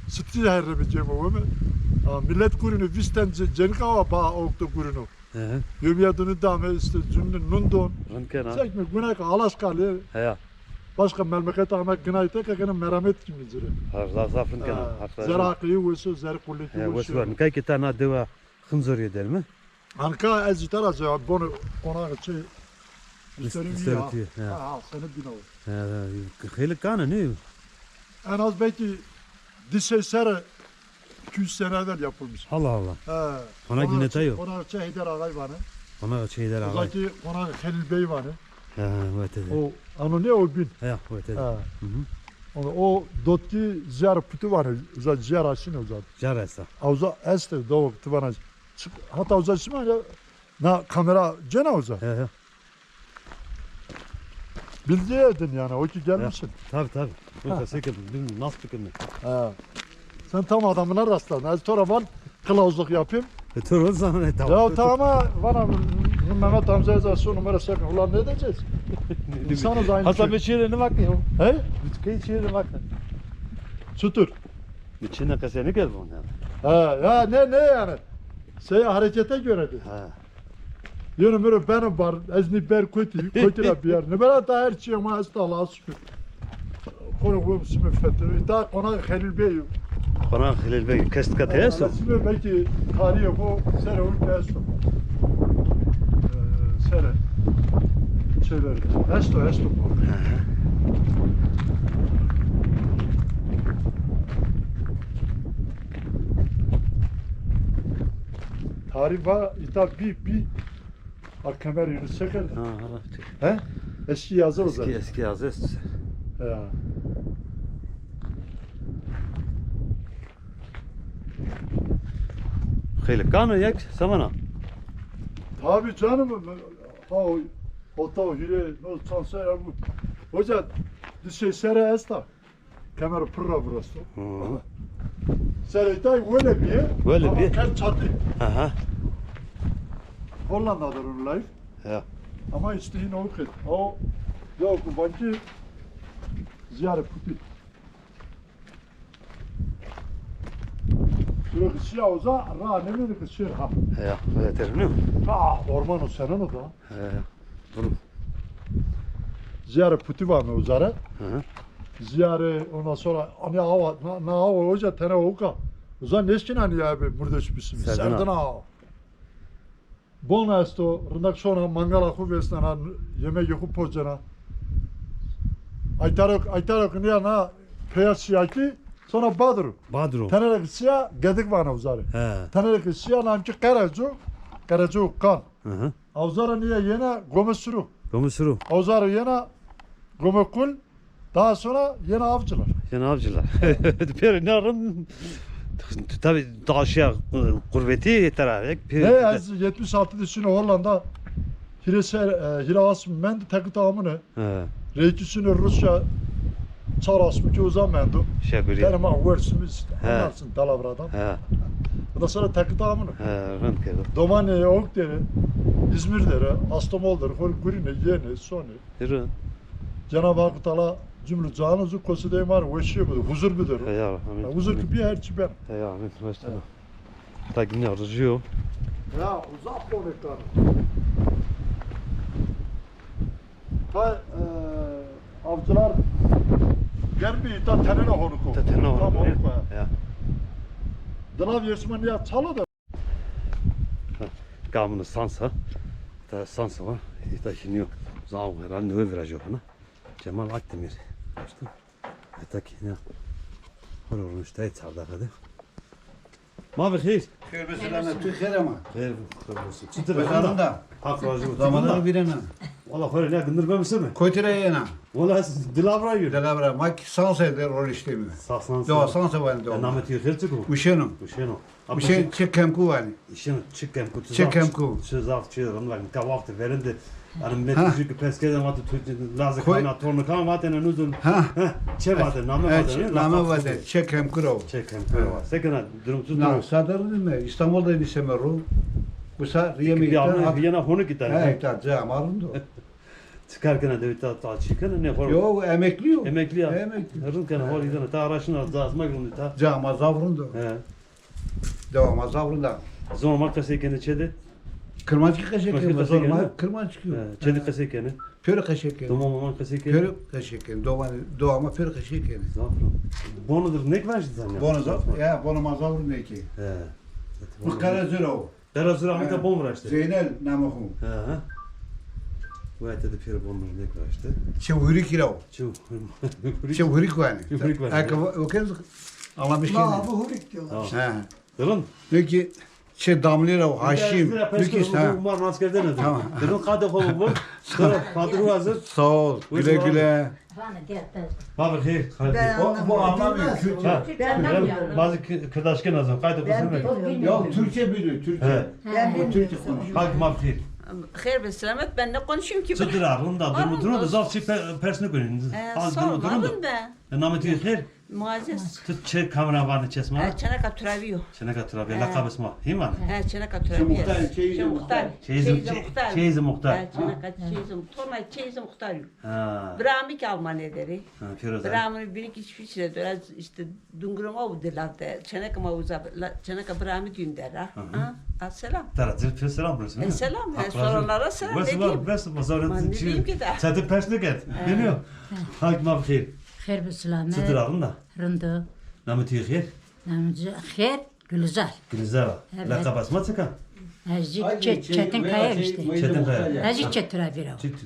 sütü herre bir cem o mi? Millet kurunu visten cenik ava bağ okta kurunu. Yömya dunu dame işte cümle nundon. Rind kena. Çekme güne ka alaş kali. Heya. Başka memleket ama gınayte ka gene meramet kimi cire. Her zaf zaf rind kena. Zer hakkı weso, zer kulleti weso. Weso. Nika ki ta na dewa Xinzorîye der mi? Anka ez îta ra cevap bono qonaxê çê. Üsterim iyi ha. Ha, ha, seni bina o. He, he, xeylî kan a, ne? En az belki di sey sene, iki yüz sene evvel yapılmış. Allah Allah. He. Qonaxê neta yo? Qonaxê çê Heyder Ağay vanê. Qonaxê çê Heyder Ağay. Uzakî qonaxê Xelîl Bey vanê. He, he, wete de. O, ano ne o bin? He, wete de. He. Hı hı. O, o dotkî Ziyar Putu vanê, uza Ziyar aşine uza. Ziyar esta. A uza este, doğru, tu vana. Hata uza çiman ya, na kamera cena uza. He, he. Bilgi edin yani, o ki gelmişsin. Tabii, tabii. Yoksa sekin, bilmiyorum, nasıl fikirli. He. Sen tam adamına rastladın. Ez tora van kılavuzluk yapayım. E, tora sana ne tamam. Ya tamam, bana Mehmet amca da son numara sekin. Ulan ne diyeceğiz? İnsan o zaman. Hatta bir şiirine bak ya. He? Bir şiirine bak. Tutur. Biçine keseni gel bunu yani. Ha, ya ne, ne yani? Şey harekete göre de. Ha. Yönü mürü benim var, ez ni ber koti, koti ra biyar. Ne bera da her şey ama esta Allah'a şükür. Konu bu sime fetir. Da kona Halil Bey. Kona Halil Bey, kes dikkat edesin. Sime belki tarihi bu sene ülke esto. Ee, sene. Şeyler. Esto, esto bu. Hı hı. Tarî va îta bî, bî. A kemer yunus çeker. Ha, ha. He? Eski yazı o zaten. Eski, eski yazı. Ya. Xeylî kan o yek semana. Tabii canım. Ha, o, o ta o hire, no çansa ya bu. Hoca, bir şey sere esta. Kemer pırra burası. Hı. Sereytay böyle bir. Böyle bir. Kel çatı. Aha. Hollanda'dır onun life. Ya. Ama işte yine o kız. O yok, bu banki ziyare puti. Sürekli siyah oza, ra ne dedi ki sir ha. Ya, öyle terim. Ha, orman o senin o da. He, bunu. Ziyare puti var mı uzare? Hı hı. Ziyare, ondan sonra hani hava, na, na hava hoca tene oka. Uza neşkin hani ya be murdeş bisim. Serdin ağa. Bon esto, rındak şona, mangala xu vesnena, yemek xu pocena. Aytarok, aytarok niya na peya siyaki, sonra badru. Badru. Tenerek siya, gedik vana uzare. He. Tenerek siya, namki qerecu, qerecu kan. Hı hı. Awzara niye yena gome suru. Gome suru. Awzara yena gome kul. Daha sonra yena avcılar. Yena avcılar. Peri narın tabi daha şey, e, kurbeti yeter abi. He, ez yetmiş altı dişine Hollanda hire ser, e, hire asm mend tekit amını. He. Reytüsünü Rusya çar asmı ki uza mendo. Şekuri. Derma wersimiz. He. Anlarsın Dalavra'dan. He. Ondan sonra tekit amını. He, rend kerdo. Domanê Ewk deri, İzmir deri, Astomol deri, hol gurine, yeni, soni. Hiro. Cenab-ı Hak Teala cümle canı zu kosidey mar weşiye budur, huzur budur. He ya, amin. Ya, huzur ki bir her çi ben. He ya, amin. Başta. He. Ta gine rıjıyor. Ya, uzak konuklar. Ta, e, avcılar gelmiyor, ta tenene honuk o. Ta tenene honuk. Tamam, ya. Dılav yeşman ya çala da. Ha, gamını sansa. Ta sansa var. İta şimdi yok. Zaman herhalde ne öyle virajı yok, ha? Cemal Akdemir. İşte. Eta ki ne? Holo ruştay çardak hadi. Ma bi xeyr. Xeyr be, selam, tu xeyr ama. Xeyr, xeyr olsun. Çitur? Belanım da. Hak razı olsun. Zamanı birine. Valla xore ne gındır ben mi? Kotire yena. Valla Dilavra yürü. Dilavra, ma ki sansa de rol işte mi? Sa sansa. Dewa sansa var dewa. Nameti xeyr çıkı. Uşeno. Uşeno. Uşen çi kemku vanî. Işin çi kemku, çi zaf, çi zaf, çi rindek. Nika wextê verinde, yanî millet jû ki pers kerdên, vatê tu lazê kamî ya, tornê kamî, vatêne nuzun. Ha. Çe vatê, name vatê, name vatê, çe kemku ra. Çe kemku ra. Sekena, durum tu. Na, sadar nime, İstanbul'da bir semer o. Usa rîyê mi îta. Yena honu ki ta. He, îta, ca ma rind o. Çi kar kena, dewê ta, ta çi kena, ne hol. Yo, emekli yo. Emekli ya. Emekli. Rind kena, hol îta, ta araşina, ca ma rind o ta. Ca ma zaf rind o. He. Dewa ma zaf rind a. Zonê ma qesey kenê çê de? Kirmanckî qesey kenê, zonê ma kirmanckî yo. He, çê de qesey kenê? Pêro qesey kenê. Doma ma qesey kenê? Pêro qesey kenê. Doma, doma ma pêro qesey kenê. Zaf rind. Bono dir nêk vajî zanî? Bono zaf, ya, bono ma zaf rind ê ki. He. Bu Qerezurew. Qerezurew mi ta bon viraşte. Zeynel namê xo. He, he. Wayte de pêro bon nêk viraşte. Çê hurikî ra o. Çê hurikî. Çê hurik vanê. Çê hurik vanê. Eke o kenz anlamış. Ma bu hurik diyorlar. He. Rind. Peki, çê Damlî ra o, Haşim. Peki, ha. Umar nas kerdene. Tamam. Rind, qadê xo bibur. Sonra Fatır hazır. Sağ ol. Güle güle. Abi xeyr. Bu anlamıyor. Türkçe. Ben anlamıyorum. Bazı kı-, kırdaşken lazım. Kaydı kusur mu? Ya Türkçe biliyor, Türkçe. Ben bilmiyorum. Türkçe konuşuyor. Hak maf xeyr. Xeyr ve selamet, ben ne konuşayım ki? Çıtır arın da, durumu durum da, zaf şey pe-, pers ne koyayım. Sağ ol, durum da. Nameti xeyr. Muazzez. Tu çê kamera vanê çesma? E, Çeneka Turabi yo. Çeneka Turabi, lakab esma. Hîman. E, Çeneka Turabi. Çê muxtar, çeyizê muxtar. Çeyizê muxtar. Çeyizê muxtar. E, Çeneka çeyizê muxtar. Torna çeyizê muxtar yo. Ha. Bira mi ki Almanya der ê. Ha, Firoze. Bira mi bînî ki İsviçre der ê. İşte dungurê ma o de lav de. Çeneka ma uza, Çeneka bira mi düğün der ha. Ha, selam. Tera cil pir selam burası. E, selam. E, soranlara selam. Ne diyeyim? Bes, bes, bes, ne diyeyim ki daha? Çete pers ne ket? Biliyor. Hak ma xeyr. Xêr bi silamet. Çitur a, rind a? Rind o. Namê tu yê xêr? Namê ci xêr, Gülizar. Gülizar a. Evet. Leqeb esma çik a? Ez jî Çe-, Çetin Kaya işte. Çetin Kaya. Ez jî Çetin Kaya. Çetin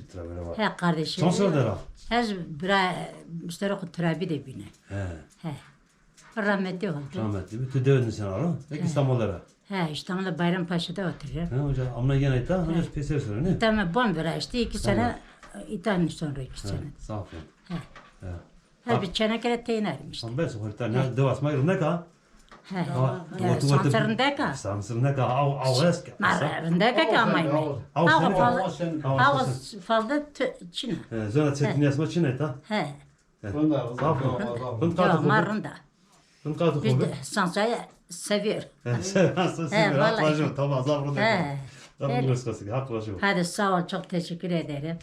Kaya. He, kardeşim. Çond serr der a? Ez bira, mistero xo Turabi de bîne. He. He. Rahmetli oldu. Rahmetli. Tu dewe nişen aro? Peki İstanbul ra? He, İstanbul'da Bayrampaşa da oturuyor. He, hoca, amna yena ita, hoca peyser sonra ne? Tamam, bon viraştî, iki sene, ita nişen ro iki sene. Sağ ol. He. He. Her bir çene kere teyin ermişti. Ama ben sonra ne, dewa esma rindek a? He. Sansir rindek a. Sansir rindek a, av, av esk. Rindek a ki amayme. Av fazla, av fazla çin a. He, zona çetin esma çin a ita. He. Rind a, rind a. Rind a. Rind a. Rind qat xo be. Sansayı seviyor. He, sansayı seviyor. Hak raji bo. Tamam, zaf rind a. Hak raji bo. Hadi sağ ol, çok teşekkür ederim.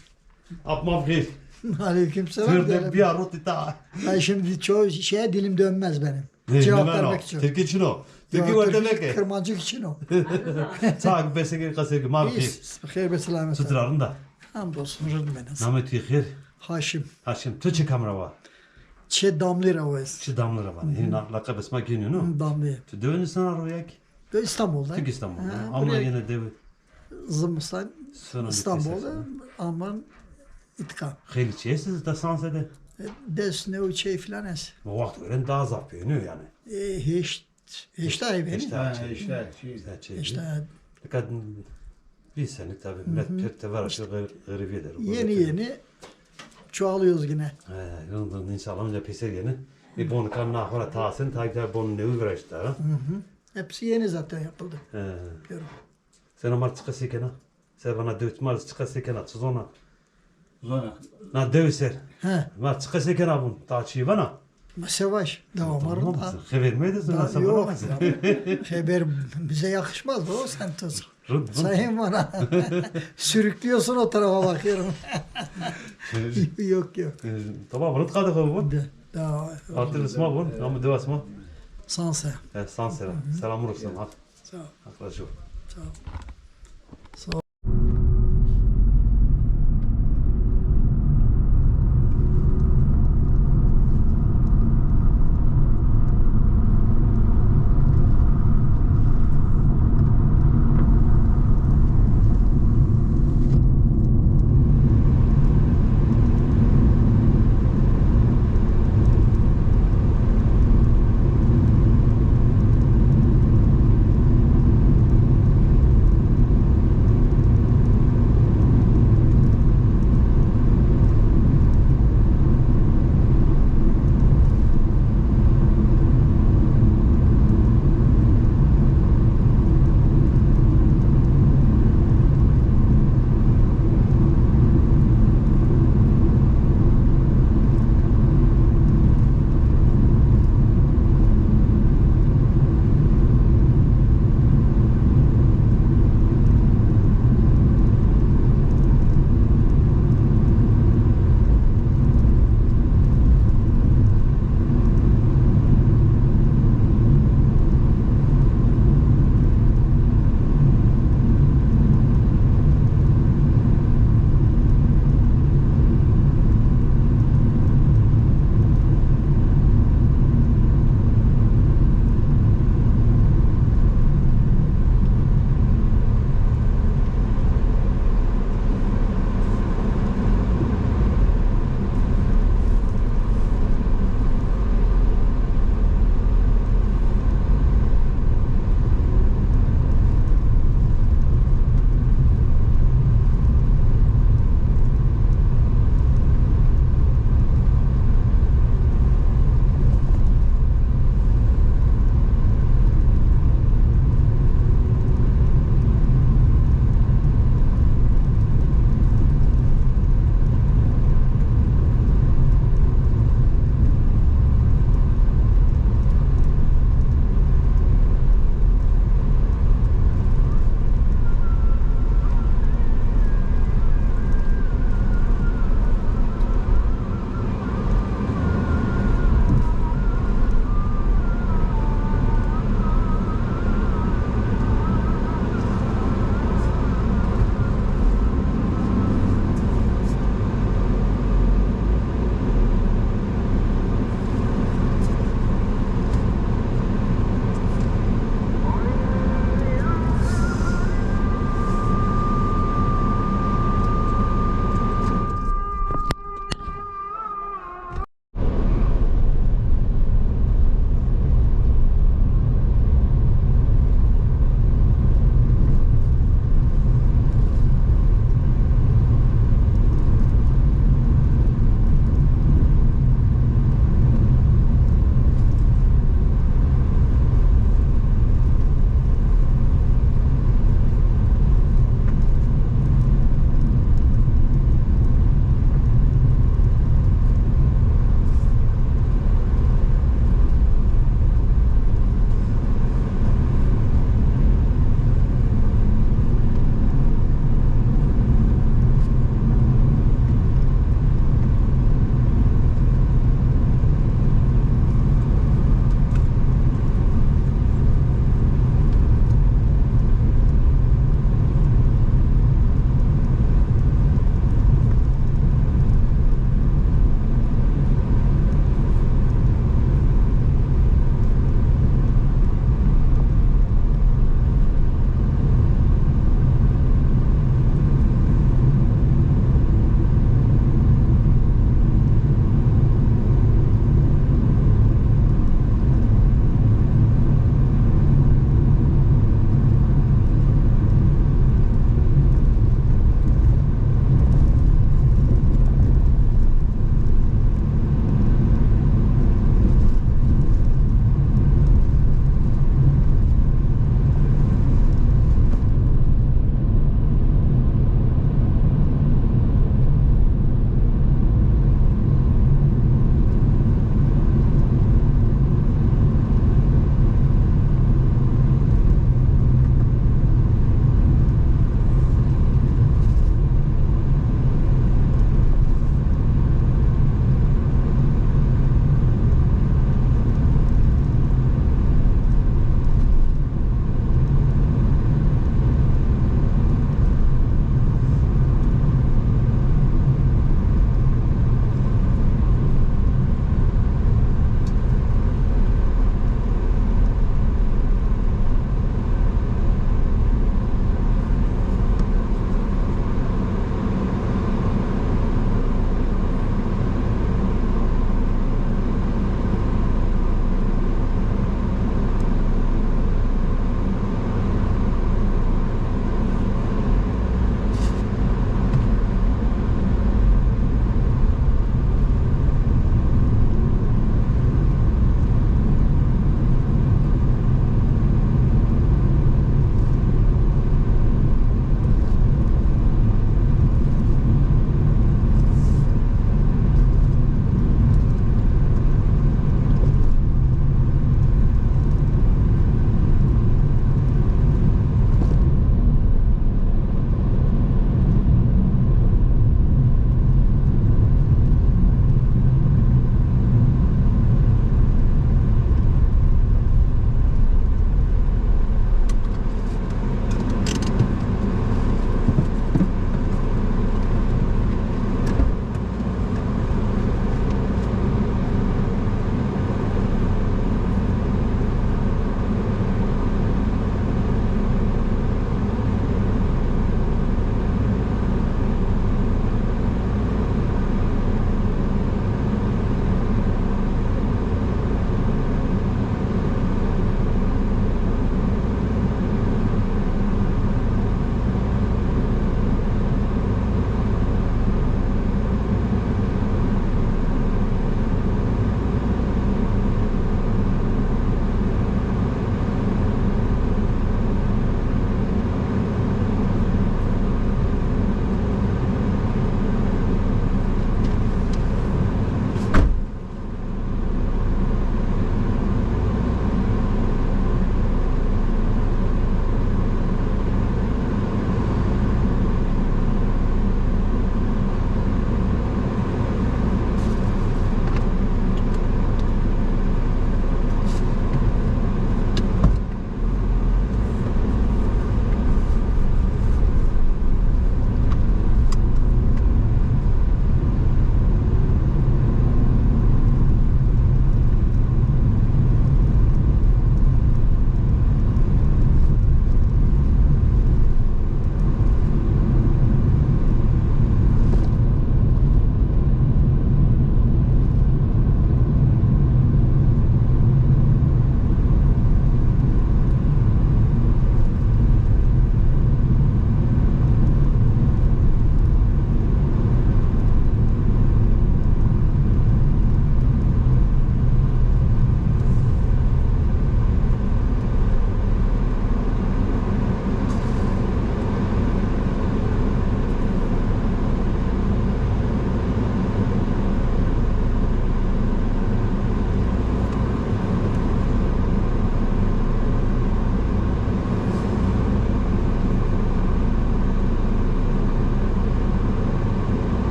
Ap ma bixêr. Aleyküm selam. Tır de biya roti ta. Ben şimdi çoğu şeye dilim dönmez benim. Cevap vermek için. Tirkî çin o. Tirkî werte neke. Kirmancı çin o. Sağ ol, beşe gel, qesê gel. Ma bixêr. Xêr be selamet. Çitur a, rind a? Hamdolsun, rind bena. Namê tu yê xêr? Haşim. Haşim, tu çi kam ra wa? Çê Damlî ra wa ez. Çê Damlî ra wa. Hîna laqeb esma gênî no? Damlî. Tu dewe nişen aro ya ki? De İstanbul'da. Tek İstanbul'da. Ha, ama buraya yine dewe. Zimistan İstanbul'da, ama itka. Xeylî çi estî de sanse de? E, des, new çey filan est. Ma waxt veren daha zaf pênî yani. E, heşt, heşta ay benim. Heşta, ha, heşta, heşta çey. Heşta. Dikkat, bir senelik tabii. Millet pek de var, şu gır-, gırıviye der. Yeni yeni çoğalıyoruz yine. He, yolunda inşallah önce peyser yeni. E, bon kan nahora tasin, tabii ki bon nevi viraştı ha. Hepsi yeni zaten yapıldı. He. Diyorum. Sena ma çi qesey kena? Ser vana dew ma çi qesey kena, çi zona? Zona. Na dew ser. He. Ma çi qesey kena bun? Ta çi vana? Ma se vaj, dewa ma rind a. Xeber mi de zona? Yok. Xeber bize yakışmaz o, sen tuz. Sayın bana. Sürüklüyorsun o tarafa, bakıyorum. Yok, yok. Tamam, rind qat xo bun. Hatır esma bun, namê dewa esma. Sanse. He, Sanse. Selam olsun. Sağ ol. Hak raji bo. Sağ ol. Sağ ol.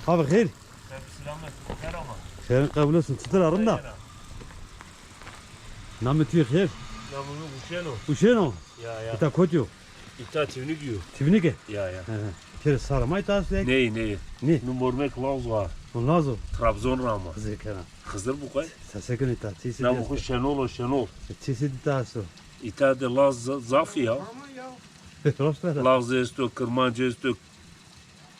Abi xeyr. Selam, selam. Xeyrin qebul olsun. Çitur a, rind a? Namê tu yê xeyr? Namê mi Uşên o. Uşên o? Ya, ya. Îta kotî yo? Îta Tîvnîg yo. Tîvnîg e? Ya, ya. He, he. Pêro sara ma îta esto ya? Ney, ney. Nê? Nu mormek Laz wa. O Laz o? Trabzon ra ama. Xizir kena. Xizir bu kay? Sese kena îta. Namê xo Şenol o, Şenol. E, çi sesî îta esto? Îta de Laz za-, zaf ya. Roşt vera. Laz esto, Kirmanc esto,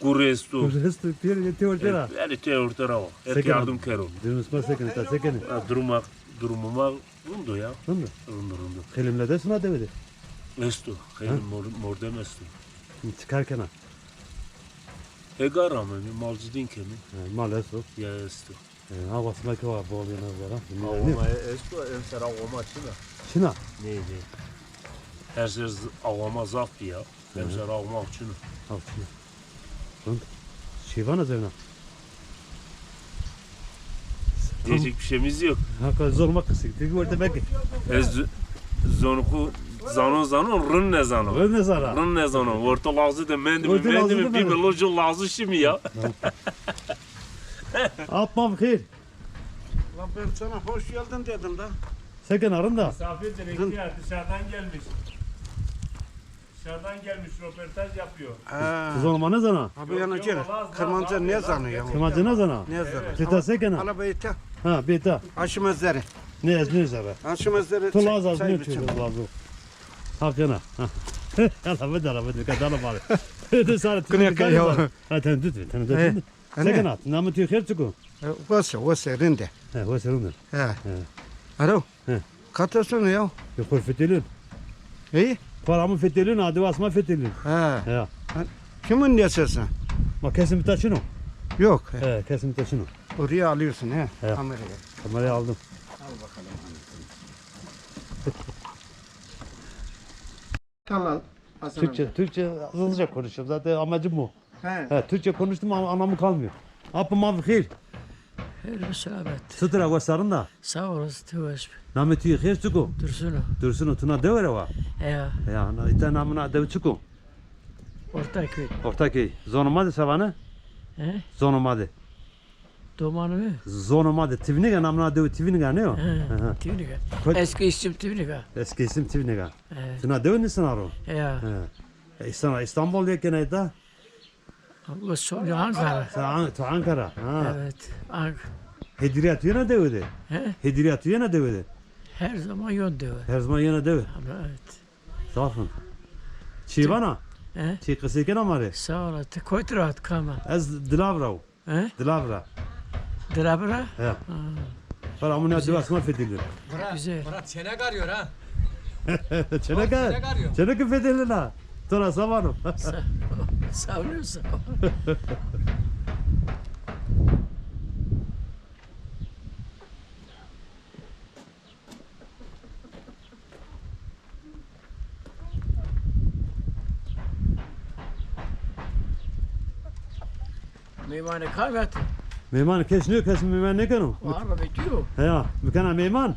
Kur esto. Kur esto, pêro yê têortê ra. E, yanî têortê ra o. Hep yardım kero. Durum ma se keno, ta se kenê? Ha, duruma, durumê ma rind o ya. Rind o? Rind o, rind o. Xeylê milet esto na dewe de? Esto. Xeylê mor-, mordem esto. Çi kar kena? Hêga ra ame, malcidîn kenê. Ha, mal esto. Ya esto. E, awa sima ke wa bol yena vera. Awa ma esto, emser awa ma çin a. Çin a? Ney, ney. Her ser z-, awa ma zaf bî ya. Emser awa ma çin a. Awa çin a. Rind. Şîvana zewna. Diyecek bir şeyimiz yok. Haka zor ma qisik. Tek orada belki. Ez z-, zonê xo zanon zanon, rind nêzanon. Rind nêzana. Rind nêzanon. Orta Lazî de mendîme, mendîme, bîme lojo Lazî şimî ya. Ap ma bi xêr. Lan ben sana hoş geldin dedim da. Se kena, rind a? Misafirdir, ihtiyar, dışarıdan gelmiş. Dışarıdan gelmiş, röportaj yapıyor. Ha. Ti zonê ma nêzana? Abi yana gel. Kirmanca nêzana ya. Kirmanca nêzana? Nêzana. Ti îta se kena? Hala bê îta. Ha, bê îta. Aşım ezere. Ne ez ne zere. Aşım ezere. Tu Laz az ne çay çay lazım. Ha kena. Ha. Hala bê de, hala bê de. Kadala bari. De sare. Kine kaya. Ha, ten tut, ten tut. Se kena, namê tu xêr çik o? E, wes o, wes o, rind o. He, wes o, rind o. He. He. Alo. He. Kata sono ya? Yo, xor fetelîyon. Ey? Xor amû fetelîyon, a dewa sima fetelîyon. He. Ya. Kimin nêsesî? Ma kesî mi ta çin o? Yok. He, kesî mi ta çin o. Oraya alıyorsun he. He. Kamerayı. Kamerayı aldım. Al bakalım. Tamam. Hasan amca. Türkçe, Türkçe hızlıca konuşuyorum. Zaten amacım bu. He. He, Türkçe konuştum ama anlamı kalmıyor. Apê ma bi xêr. Xêr bi selamet. Çitur a, wes a, rind a? Sağ olasın, ti weş bî. Namê tu yê xêr çik o? Dursun o. Dursun o, tu na dewe ra wa? Ya. Ya, na, îta namê na dewe çik o? Ortaköy. Ortaköy. Zonê ma de se vanê? He? Zonê ma de. Domanê mi? Zonê ma de Tîvnîg a, namê na dewe Tîvnîg a, nê yo? He, Tîvnîg a. Eski isim Tîvnîg a. Eski isim Tîvnîg a. He. Tu na dewe nêsena ro? Ya. He. E, îsana Îstanbul yê kena îta? Ama sonra Ankara. Sen An-, tu Ankara. Ha. Evet. Ank- Hêdîrîya tu yena dewe de? He? Hêdîrîya tu yena dewe de? Her zaman yon dewe. Her zaman yena dewe. Evet. Zaf in. Çi vana? He? Çi qisey kena ma rê? Sağ ol. Ti kotî ra, kam a? Ez Dilav ra wo. He? Dilav ra. Dilav ra? He. Ha. Bira, amû na dewa sima fetelîyon. Güzel. Bira, çenek arıyor ha. Çenek, çenek arıyor. Çenek fetelîyon ha. Tora samanım. Sa-, sağ ol, sağ ol. Meymanê kam ete? Meyman kes nîyo, kes meyman nêkeno. Var mı bekliyor? Heya, mi kena meyman.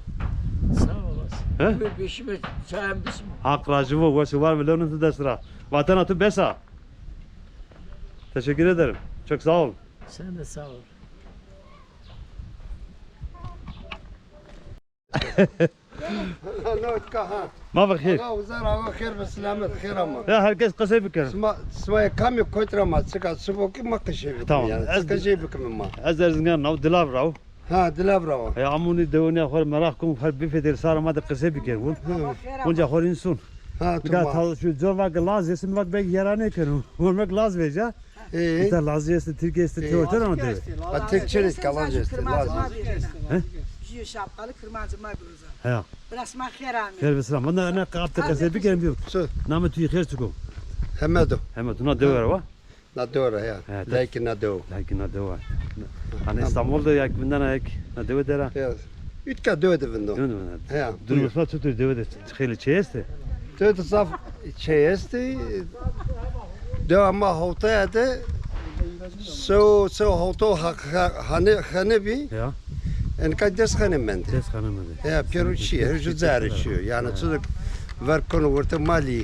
Sağ olasın. He? Buyur, beşime çayım bizim. Haq rajî vo, wes û war bi, lewnê tu dest ra. Vatena tu bes a. Teşekkür ederim. Çok sağ ol. Sen de sağ ol. Notka ha. Ma bi xêr. Allah uzar, Allah xêr ve selamet, xêr ama. Ya herkes qisey bikir. Sima, sima yê kamî, kotî ra ma, çika çi bo ki ma qisey bikin. Tamam. Yani, ez, çika jê bikin ma. Ez Erzingan ra wo, Dilav ra wo. Ha, Dilav ra wo. Ya amûnî dewenîya xo rê meraq kum, her bifetelî, sara ma de qisey bikin. Wun. Hı. Wunca xo rê însun. Ha, tamam. Nika ta şu cor vake Laz êsî, mi vake belkî yera nêkeno. Wun mek Laz vêja. Ee? Îta Lazî estê, Tirkî estê, têortê ra na dewe? Ha, Tirkçe rê, Lazcı estê, Lazcı. He? Jüye şapkalı Kırmancı ma biroza. Heya. Biraz ma xêr amî. Xêr ve selam. Bana ne kaptı, qesey bikin biyo. Namê tu yê xêr çik o? Hemedo. Hemedo. Na dewe ra wa? Na dewe ra ya. He, ta- Laykî na dewe. Laykî na dewe. Hani İstanbul de yak vindena yak na dewe de ra. Ya. Ütka dewe de vindo. Dewe de vindo. Heya. Durumê sima çitur, dewe de xeylê çê estê? Dewe de zaf çê estê. Dewa ma hewtaya de sew, sew hewto ha-, ha-, hane, hane bî. Ya. Enka des hane mendê. Des hane mendê. Ya, pêro çî, her ju zerrî çî yo. Yani çizik ver kono wertê malî.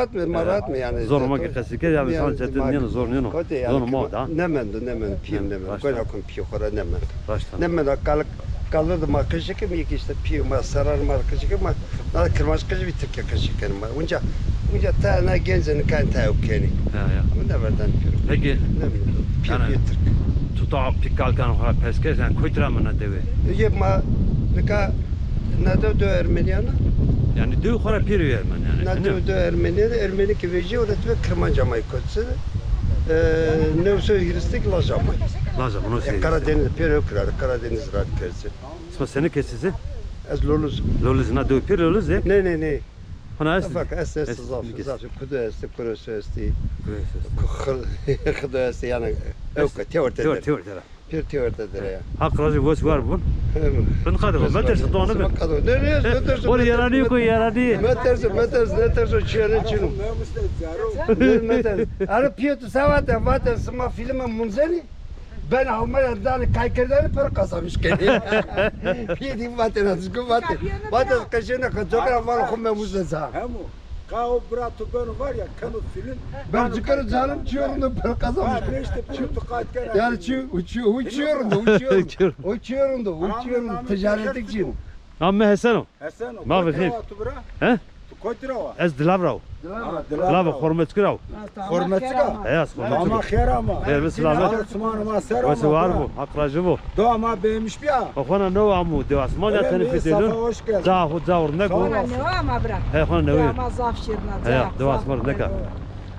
rahat mı, ma rahat mı yani? Zonê ma ki qesî kerd, yani, insan çetin nîyeno, zor nîyeno. Zonê ma da. Nemendo, nemendo, pîyê nemendo. Gola kum pîyê xo ra nemendo. Nemendo, kal, kalırdı ma qeşe ke, mi ki işte pîyê ma, serar ma qeşe ke, ma, na kirmanc qeşe, bir Tirkî qeşe kenê ma. Unca, unca ta na gencê nika ta ew kenê. Ya, ya. Ama neverdan pîyê. Peki. Nemendo, pîyê, pîyê Tirk. Tu ta pî kalkan xo ra pers kerd, yani kotî ra amê na dewe? Yê ma nika na dew, dew Ermenîyan a. Yani dew xo ra pêro Ermenîyan a. Na dew, dew Ermenîyan a, Ermenî ki vejîye, ora ti ve kirmanc amay kotî. E, new sey hîris de ki laj amay. Laj amay, no sey. E, Karadeniz, pêro kira, Karadeniz ra persê. Sima senî kesî zi? Ez Loluz. Loluz, na dew pêro Loluz e? Ne, ne, ne. Hona estî? Fek estî, estî, zaf, zaf. Kudu estî, kuresu estî. Kuresu estî. Xi-, xido estî, yani, ewka, têwerte der. Têwerte der. Pêr têwerte der ya. Haq razî, wes war bun. Rind qadî, meterse, doğa nêbi. Meterse, meterse. Ora yaranî ko, yaranî. Meterse, meterse, neterse, çîyene çin o. Meterse. Are pîyê tu se vate, vate sima fîlme munzenî. Ben Almanya danê kay kerdene, para kazanmış kenê. Pîyê dî vatêne, dizgo vatê. Vatê qeşêne, qe cokera vano xo memûze za. Hemo. Ka o bira tu beno var ya, keno fîlm. Ben cokera canım çiyorum da para kazanmış. Ha, ne işte bunu tu kat kere. Yani çi, uçuyor, uçuyorum da, uçuyorum. Uçuyorum da, uçuyorum. Ticaretçiyim. Namê mi Hesen o. Hesen o. Ma bi xêr. Kotî ra wa tu bira? He? Tu kotî ra wa? Ez Dilav ra wo. Dilav ra. Dilav ra, Xormetçik ra wo. Xormetçik a? He, ez Xormetçik. Ama xêr ama. Xêr bi selamet. Sima ma ser ama. Wes û war bo. Haq razî bo. Do ama beğenmiş bîya. Xona new amo, dewa sima ya tenî fîdelun. Ca xo ca werneko. Xona new ama bira. He, xona new. Ama zaf şîrin a. He, dewa sima werneka.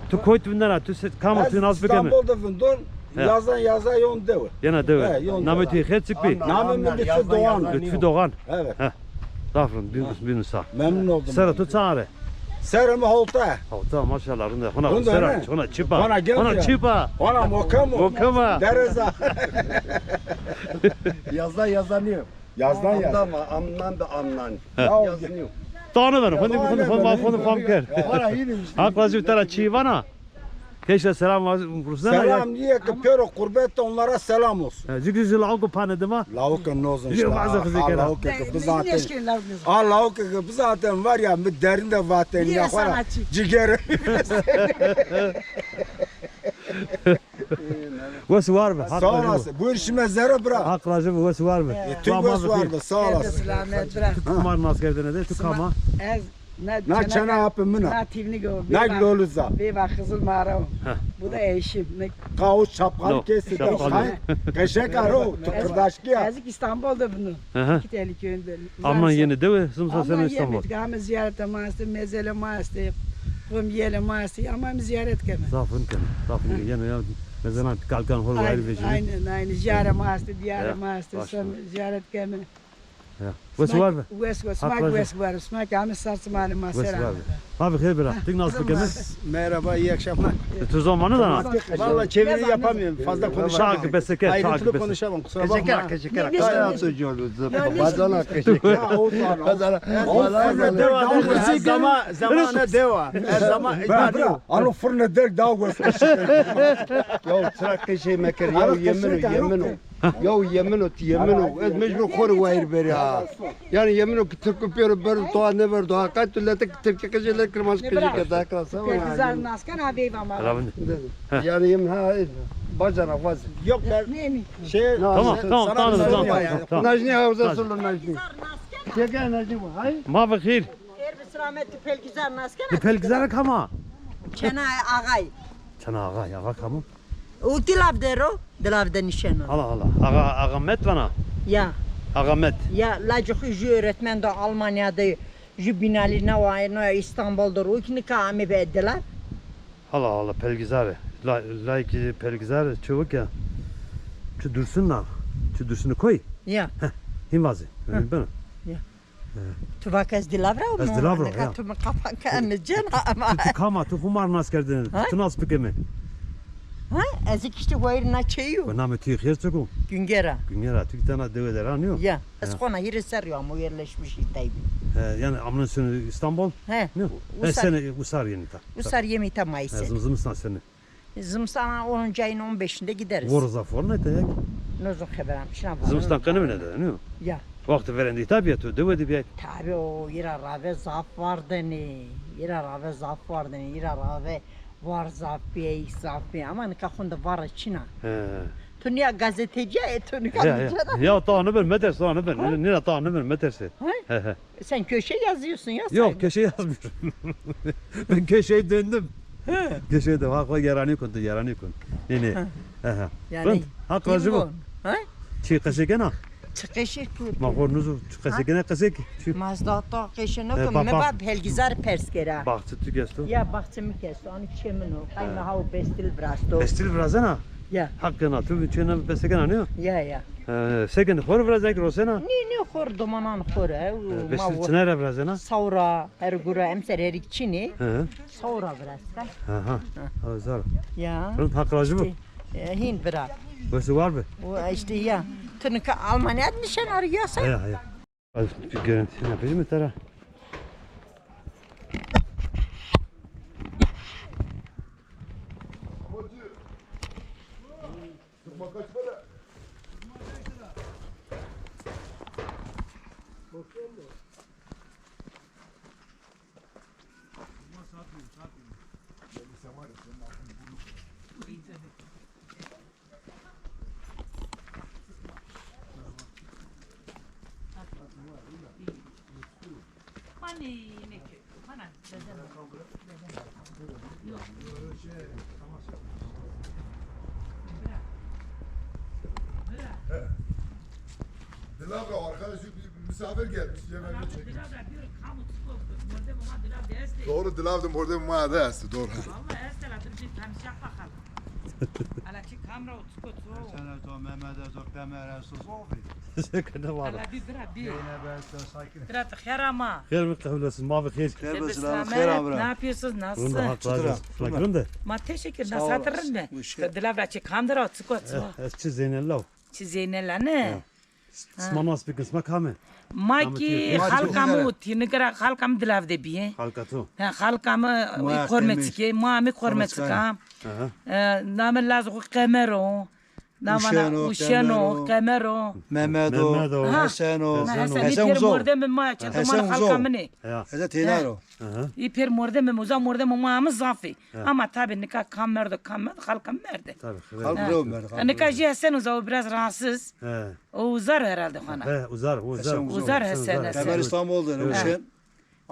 Tu kotî vindena, tu se-, kam a, tu nas bikeme. İstanbul de vindon. Yazan yaza yon dewe. Yena dewe. He, yon dewe. Namê tu xêr çik bî? Namê mi Lütfü Doğan. Lütfü Doğan. Evet. He. Zaf rind, bîn, bîn sağ. Memnun oldum. Sera tu çand a? Sera mi hewta. Hewta, maşallah, rind a. Hona sera, hona çipa. Hona çipa. Hona mokem o. Mokem a. Dereza. Yazdan yazanîyo. Yazdan yaz. Amdan da amnan. He. Yazınîyo. Tanî beno, xo, xo, xo, xo fam kerd. Haq razî bi, tera çî vana. Keşe selam rusnena. Selam nîye ki, pêro qurbet, onlara selam olsun. He, çünkü zî lawike pane dima. Lawike nozon işte. Lawike ki bizaten. A, lawike ki bizaten var ya, mi derinde vaten ya, xora cigerim. Wes û war be. Sağ olasın. Buyur, şima zere bira. Haq razî bo, wes û war be. E, tu wes û war be, sağ olasın. Selamet bira. Tu kam a, nas kerdene de, tu kam a? Ez Na çena apê min a. Na Tîvnîg o. Na Loluz a. Vêva Xizil Mare o. Bu da eşim. Qawû şapkalı kesti. Qeşek a ro, tu qirdaşkî ya. Ez ki İstanbul de bunu. Kiteli köyünde. Amnan yenî dewe, simsa sene İstanbul. Ama ziyaret ma estê, mezele ma estê, qomiyele ma estê, ama mi ziyaret keme. Zafin keme, zafin keme. Yenî ya, mezele kalkan hol wayir vejî. Aynen, aynen. Ziyare ma estê, diyare ma estê, ziyaret keme. Ya. Wes û war be. Wes, wes, sima wes û war, sima ki ame sar çimanê ma ser ame. Ma bi xêr bira. Tik nas bikeme. Merhaba, iyi akşamlar. E, tu zon manidana? Vallahi çeviri yapamıyorum. Fazla konuşamam. Çak bese ke, çak bese. Ayrıntılı konuşamam, kusura bakma. Keçekera, keçekera. Kaya çocuğu. Bazana keçekera. Bazana. Zaman, zamane dewa. Zaman. Bira, bira. Ano fırına del daha wes. Ya, çırak keçey meker. Ya, yemin o, yemin o. Yaw yemin o, ti yemin o. Ez mecbur xo rê wayir berî ha. Yani yemin o ki tirku pêro berdo, toa nêverdo. Ha, qay tu lete ki tirkî qijê, lete kirmanc qijê ke, daha kira se. Pelgizar nas kena, veyva ma. Yani yemin ha, bacana vaz. Yok ben şey. Tamam, tamam, tamam, tamam. Najnî, hewza sulu Najnî. Gel, gel Najnî bu. Hay. Ma bi xêr. Xêr bi selamet, tu Pelgizar nas kena? Pelgizar kam a? Çena Axay. Çena Axay, Axa kam o? O Dilav der o, Dilav de nişeno. Hala, hala. Axa, Axa Met vana? Ya. Agamet. Ya, lacê xo jü öğretmen de Almanya de, jü Binali ne wa, no ya İstanbul de ro ki nika amê be dilav. Hala hala pelgizare. La, layki pelgizare çewik ya. Çi Dursun la. Çi Dursun koy? Ya. Heh, him vazi. Hı. Bana. Ya. He. Tu vake ez dilav ra. Ez dilav ra, nika ya. Tu mi qapa kene cena ama. Tu, tu kama, tu xumar nas kerdin. Ha? Tu nas bikeme. Ha? Ez kişti wayir na çeyu. Namê tu xêr çiko? Güngera. Güngera. Tu kitana dewe de ra niyo? Ya. Ez xona hîrê serrî amo yerleşmiş îtay bî. He, yani amnon seni İstanbul? He. Ne? Usar. Seni usar yeni ta. Usar yemi ta mayıs. He, zim-, zimistan seni. Zimistan onuncu ayın on beşinde gideriz. Vor zaf var ne tek? Nozun xeberam çina var. Zimistan qenimine de, ne? Ya. Wextê verendî tabi ya tu dewe de biyay. Tabi o, îra rave zaf vardene. Îra rave zaf vardene. Îra rave var zaf bî, ey zaf bî. Ama nika xunde var çina. He. Tu niya gazeteci ya, e, tu nika. Ya, ya. Ya, ta ne ben, meterse, ta ne ben. Ha? Nina ta ne ben, meterse. Ha? He, he. Sen köşe yazıyorsun ya. Yok, köşe yazmıyorum. Ben köşeye döndüm. He. Köşeye de, ha, koy yaranı kun, yaranı kun. Ne, ne. Ha. Aha. Yani, ha, razı bu. Ha? Çi qesê kena? Çi qesê ku? Ma xor nuzu, çi qesê kena, qesê ki. Çi? Mazdata qesê ne ku, me bab helgizar pers kera. Bahçe tu gesto? Ya, bahçe mi kesto, anı çemin o. Kayma ha o bestil virasto. Bestil virazena? Ya. Hak kena, tu çemin pers kena, ne? Ya, ya. He, se kena, xor virazek rosena? Ni, ni, xor domanan xor e. Bestil çinera virazena? Sawra, her gura, emser herik çini. He. Sawra virazka. Aha. Ha, zar. Ya. Rind hak razı bu. E, hin bira. Besi var mı? O işte ya. Tınıka Almanya nişan arıyorsa. Ya, ya. Az bir görüntüsünü yapayım mı tara? Hani ne kötü, bana. Dilavra arkadaş, bir misafir gelmiş, yemeğini çekmiş. Doğru, dilav de mordem ma de esto, doğru. Vallahi esto la, dur bir tanışak bakalım. Ala ki kamera o, çiko, çiko. Sen esto, Mehmet esto, kamera esto, zofi. Sekene var. Ala bir bira bir. Zeynep esto, sakin. Bira, tu xêr ama. Xêr mi, qebul olsun, ma bi xêr. Xêr be, selam, xêr amra. Ne yapıyorsunuz? Nasılsın? Bunda hak razı olsun. Bak, bunda. Ma teşekkür, nasıl hatırın mı? Dilavra çi kamdira, çiko, çiko. Eh, ez çi Zeynella. Çi Zeynella ne? Sima nas bikin, sima kame? Ma ki xalka mi, tînikira xalka mi dilav de bîye. Xalka to? He, xalka mi kormeçike, ma mi kormeçika. Name laz xu Qemer o. Name na Uşeno, Qemer o. Mehmet o, Hesen o. Hesen, Hesen Uzo. Mordemê ma, çeto ma xalka mi nê. Hesen têna ro. Î pêr mordemê mi, uza mordemê ma mi zaf ê. Ama tabi nika kam merdo, kam merdo, xalka mi merde. Tabi, xalka mi merde. Nika jî Hesen Uza o biraz rahatsız. O uzar herhalde xana. He, uzar, uzar. Uzar Hesen, Hesen. Qemer İstanbul de, Uşen.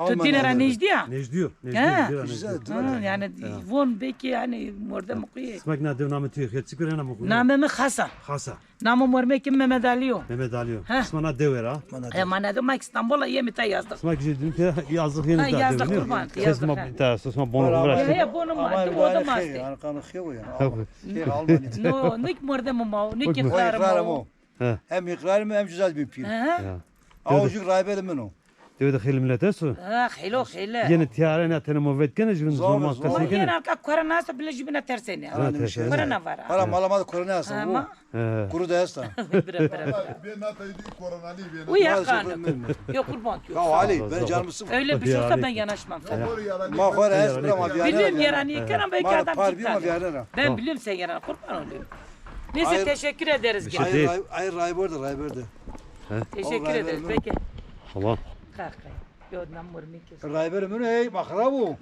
Tu dîne ra nêjdî ya? Nêjdî yo. Nêjdî yo. Yani von belki yani mordemê xu yê. Sima ki na dew namê tu yê xêr, çik vîrena mi xu? Namê mi Xasa. Xasa. Namê mormekî Mehmet Ali yo. Mehmet Ali yo. He. Sima na dewe ra? E, ma na dew, ma İstanbul a yemî ta yazdık. Sima ki jî dîn pê yazdık yeni ta. Kurban. Yazdık. Sima bono viraştı. Ya, ya, bono ma, bono ma. No, nik mordemê ma, nik iqrarê ma. Hem iqrar mi hem cüzaz bin pîl. Aw jû rayberê min o. Dewe de xeylê milet esto? Ha, xeylo, xeyle. Yenê tîyare ne, tenê movet kenê, jûbîn zor mas tersê kenê. Yenê alka kora nasa bile jûbîna tersênê. Kora na vara. Para mala ma de kora nasa. Ama. Kuru da esta. Bira, bira, bira. Uy Hakan. Yok, kurban yok. Ya Ali, ben canımı sıkma. Öyle bir şey olsa ben yanaşmam sana. Ma xora es bira ma viyane. Biliyorum yaranı yıkarım belki adam çıkar. Ben biliyorum sen yaranı, kurban olayım. Neyse, teşekkür ederiz. Ay, ay, Rayber de, Rayber de. Teşekkür ederiz. Peki. Tamam. Kalk, kalk. Yo, namur mi kes. Rayber mi ne? Ey, ma xirab o.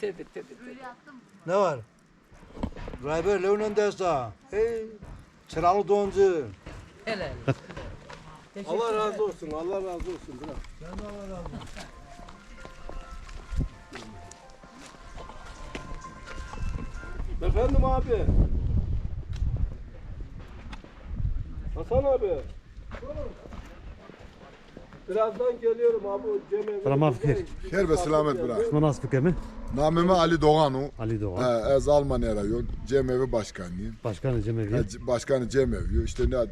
Tövbe, tövbe, tövbe. Ne var? Rayber lew nende esta. Ey, çıralı doncu. Helal. Allah razı olsun, Allah razı olsun. Bırak. Sen de Allah razı olsun. Efendim abi. Bak Hasan abi. Birazdan geliyorum abi. Cem abi. Selam abi, xêr. Xêr ve selamet bira. Şima nas bikeme? Namê mi Ali Doğan o. Ali Doğan. E, ez Almanya ra yo. Cemevî başkanî. Başkanı Cemevi. E, c- başkanı Cemevî yo. İşte ne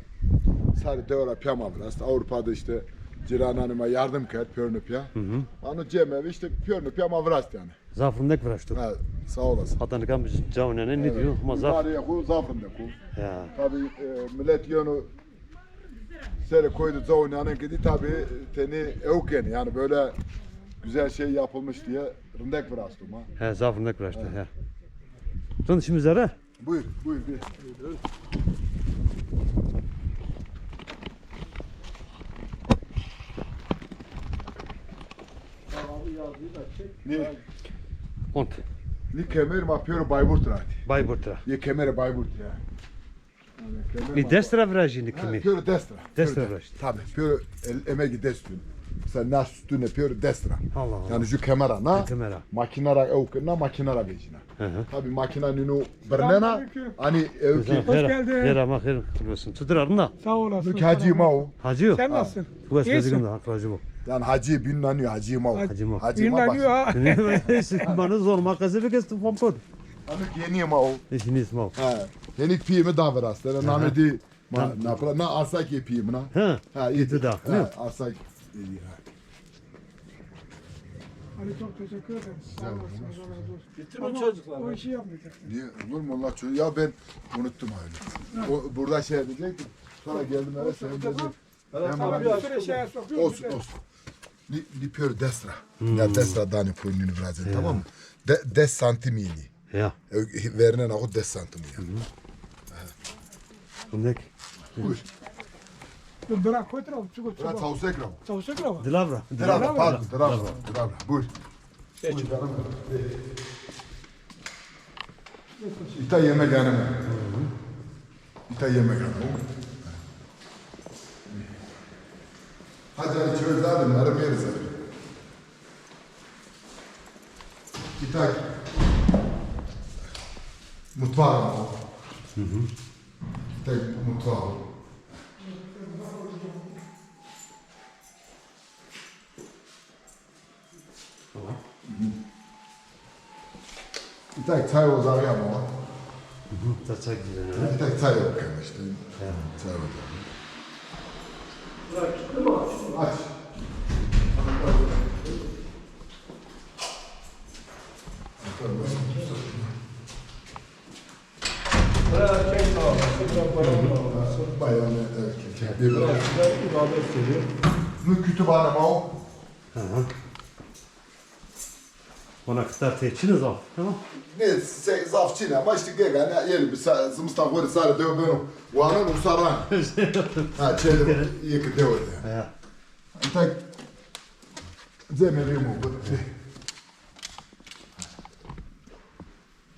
sarı devra piyama biraz. Avrupa'da işte cirananı ma yardım kerd, pörnü piya. Hı hı. Ano Cemevî işte pörnü piyama biraz yani. Zaf rindek viraşto. Ha, sağ olasın. Hata nika mi cawnene ne diyor? Ama zaf. Mimariye xo zaf rindek o. Ya. Tabii, e, millet yönü sere koydu cawnene kedi tabii teni evken yani böyle güzel şey yapılmış diye rindek viraşto ma. He, zaf rindek viraşto. He. Rind, şimdi zere? Buyur, buyur, buyur. Ne? Ont. Ni kemer ma pêro Bayburt ra. Bayburt ra. Ye kemere Bayburt ya. Yani kemer Ni ma- dest ra virajî ni Ha, kimî? Pêro dest ra. Dest ra virajî. Tabii, pêro el, emegi destun. Mesela na sütüne pêro dest ra. Allah Allah. Yani şu kemera na. Kemera. Makina ra ew na makina ra vecina. Hı hı. Tabii makina ninu birnena, selamünaleyküm, hani ev ki. Hoş geldin. Xêr ama xêr olsun. Çutur arında? Sağ olasın. Hacı ma o. Hacı yok. Sen nasılsın? Bu esnasında hak razı bu. Yani hacı bin nanıyor, hacı ma o. Hacı ma. Hacı ma. Bin nanıyor ha. Bana zor makası bir kez tu pomkot. Hani yeni ma o. Eşiniz ma o. Ha. Yeni piyemi daha biraz. Sana name di ma na na arsak piyemi na. Ha. Ha, iyi da. Ha, arsak. İyi ha. Ali çok teşekkür ederim. Sağ olasın. Allah razı olsun. Bitti mi çocuklar? O işi yapmayacaktım. Niye? Olur mu? Onlar çocuğu. Ya ben unuttum abi. O, burada şey edecektim. Sonra geldim eve senin dedi. Tamam, bir süre şeye sokuyorum. Olsun, olsun. Ni, ni pêro dest ra. Ya dest ra danî koynunu virazen, tamam mı? De, des santim yeni. Ya. E, verine na des santim yeni. Rindek. Buyur. Bira koytra, çugo, çugo. Bira tavsek ra. Tavsek ra. Dilavra. Dilavra, pardon, dilavra, dilavra. Buyur. Buyur canım. İta yemek hanım. İta yemek hanım. Hadi hadi çöz abi, narı veririz abi. İta mutfağı. Hı hı. İta mutfağı. Tamam. Hı hı. İta çay ocağı ama. Hı hı. Ta çay güzel, evet. İta çay ocağı işte. Evet. Çay ocağı. Aç. Bura erkek kahvesi, bura bayan kahvesi. Bayan erkek. Bura güzel ibadet yeri. Bu kütüphane ma o. Hı hı. Ona kitab te çin zaf, tamam? Ne, se-, zaf çin ama işte gega ne yeni bir sa-, zimistan xo rê sarê dewe beno. Wanan usaran. Ha, çelim, iyi ki dewe de. Ya. Tek Cemevî mo.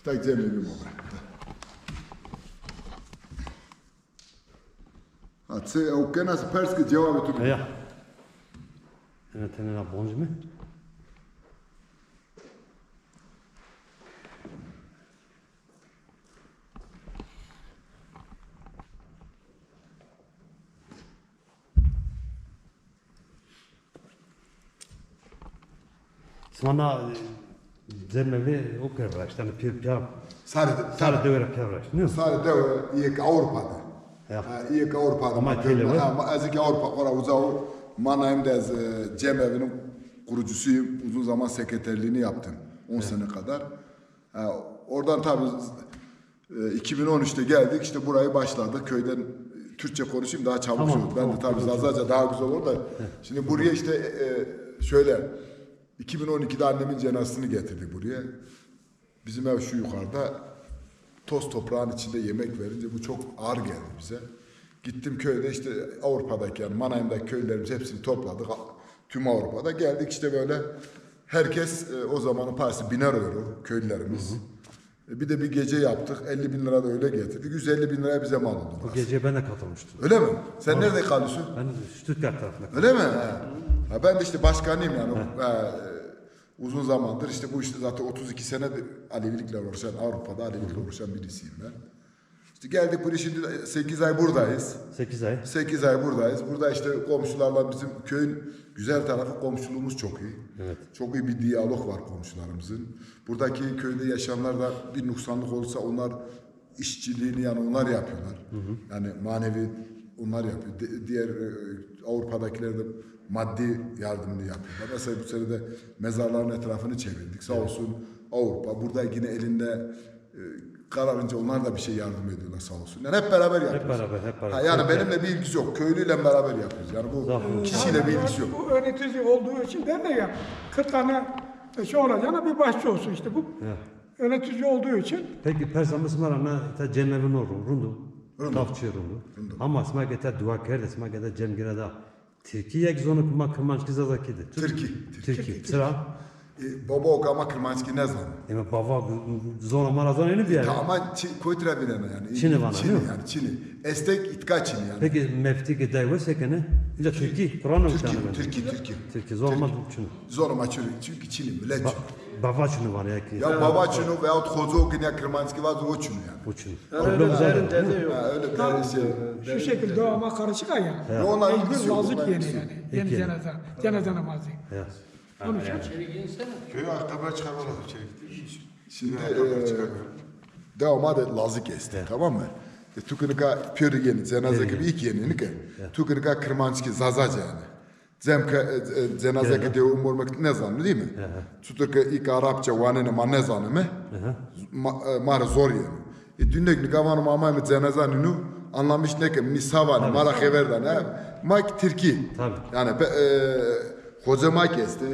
Tek Cemevî mo. Ha, se ew kena se pers ki cewabê tu bide. Ya. Ene tenê na bonc mi? Sima na, e, Cemevî o ke viraşt, yanî pî-, pîya sarê de-, sarê dewe ra pîya viraşt, nîyo? Sarê dewe, îyê ke Ewropa de. Ya. Ha, îyê ke Ewropa de. Ama ma kêlewe? Ha, ma, ez ki Ewropa xora uza o, ma nayim de ez, e, Cemevî'nin kurucusuyum. Uzun zaman sekreterliğini yaptım. On sene kadar. Ha, oradan tabii E, iki bin on üçte geldik, işte burayı başladık. Köyden Türkçe konuşayım, daha çabuk şey olur. Ben de tabii Zazaca daha güzel olur da. Şimdi buraya işte, e, e, şöyle, iki bin on ikide annemin cenazesini getirdik buraya. Bizim ev şu yukarıda. Toz toprağın içinde yemek verince bu çok ağır geldi bize. Gittim köyde işte Avrupa'daki yani Mannheim'daki köylülerimiz hepsini topladık. Tüm Avrupa'da geldik işte böyle. Herkes, e, o zamanın parası biner euro köylülerimiz. E, bir de bir gece yaptık. Elli bin lira da öyle getirdik. Yüz elli bin liraya bize mal oldu burası. O geceye ben de katılmıştım. Öyle mi? Sen nerede kalıyorsun? Ben Stuttgart tarafında. Öyle mi? Ha. Ha, ben de işte başkanıyım yani. O, e, uzun zamandır işte bu işte zaten otuz iki senedir Alevilikle uğraşan, Avrupa'da Alevilikle uğraşan birisiyim ben. Geldik buraya, şimdi sekiz ay buradayız. Sekiz ay. Sekiz ay buradayız. Burada işte komşularla, bizim köyün güzel tarafı, komşuluğumuz çok iyi. Evet. Çok iyi bir diyalog var komşularımızın. Buradaki köyde yaşayanlar da bir noksanlık olursa onlar işçiliğini yani onlar yapıyorlar. Yani manevi onlar yapıyor. Di- diğer e, Avrupa'dakiler de maddi yardımını yapıyorlar. Mesela bu sene de mezarların etrafını çevirdik. Sağ olsun Avrupa. Burada yine elinde e, kararınca onlar da bir şey yardım ediyorlar sağ olsun. Yani hep beraber yapıyoruz. Beraber, hep beraber. Ha, yani Hep benimle bir ilgisi yok. Köylüyle beraber yapıyoruz. Yani bu Zaten kişiyle bir ilgisi yok. Bu yönetici olduğu için dernek ya kırk tane şey olacağına bir başçı olsun işte bu. Ya. Yönetici olduğu için Peki persa mi sima ra na ta cemevi no ru- rundo. Rundo. Tafçi rundo. Rundo. Ama sima ke ta dua kerde, sima ke ta cem gire da. Tirki yek zono ki ma Kırmançki Zazaki de. Türk- Tirki, Tirki. Tirki. Sıra. E, baba o ama Kırmançki ne zaman? Ema baba zono ma ra zono yeni bir yer. Ama çi, koytra bileme yani. Çini vana, Çini değil mi? Yani Çini. Estek itka Çini yani. Peki meftî ke day wese kene? İnca Tirki, Kur'an Türkiye, öğretmeni. Türkiye, Türkiye. Tirki, zor ma Çin. Zor ma Çini. Çünkü Çini millet. Ba- Baba Çin var ya ki. Ya baba Çini veyahut Hozo Güne Kırmanski vardı o Çini yani. O Çin. Yani Problem öyle zaten. derin dede yok. Ha, öyle bir şey. Şu şekilde ama karışık ya. Yo, onlar Elbir ilgisi yok, lazık onlar yeni ilgisi yok. yani. Yeni cenaze. Cenaze namazı. Ya. Onun için Köyü ayakkabıya çıkarmalı içeri gittiği için. Şimdi e, devam et lazı kesti, tamam mı? E, Tukırka pür yeni, cenaze gibi ilk yeni, nike? Tukırka Kırmanski, Zazaca yani. Cem ke- e, e, cenaze ke dewu mormek ne zanlı değil mi? Tutuka ilk Arapça wanene ma ne zanı mı? Ma, e, ma re zor yeni. E, dün de gavano mama mı cenaze ninu anlamış ne ke misavani ma ra xever da ne. Ma ki Tirki. Tabii. Yani pe- e, hoca ma ki este.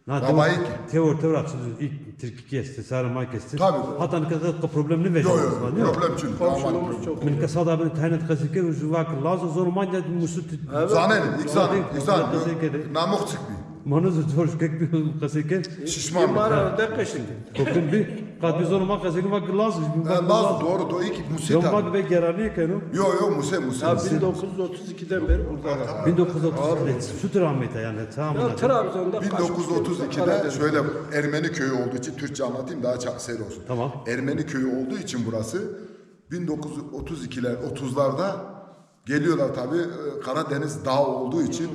Na Babayı tewr- ki. Tewr tewr atsız ilk Tirki kesti, sarı ma kesti. Tabii. Hatta ne kadar problem ne Yok veriyor? yok problem çünkü. Komşuluğumuz çok. Min ke sada ben taynet qesê ke, ucu vak lazo zor ma gel musu. Zanen, iksan, iksan. Qesê ke de. Namık çıkmıyor. Mano zor kek bir qesê ke. Şişman. Mara de qeşin. Kokun bir kat bir zor ma qesê ke vak lazo. E, Laz doğru doğru iki Muse Yok tabii. Bak be gerani kenu. Yok yok Muse Muse. Ya bin dokuz yüz otuz ikiden beri burada. Bin dokuz yüz otuz iki. Sütü rahmete yani. Tamam. Ya Trabzon'da bin dokuz yüz otuz ikide Karadeniz. Şöyle Ermeni köyü olduğu için Türkçe anlatayım daha çok seri olsun. Tamam. Ermeni köyü olduğu için burası bin dokuz yüz otuz ikiler otuzlarda geliyorlar tabii e, Karadeniz dağı olduğu için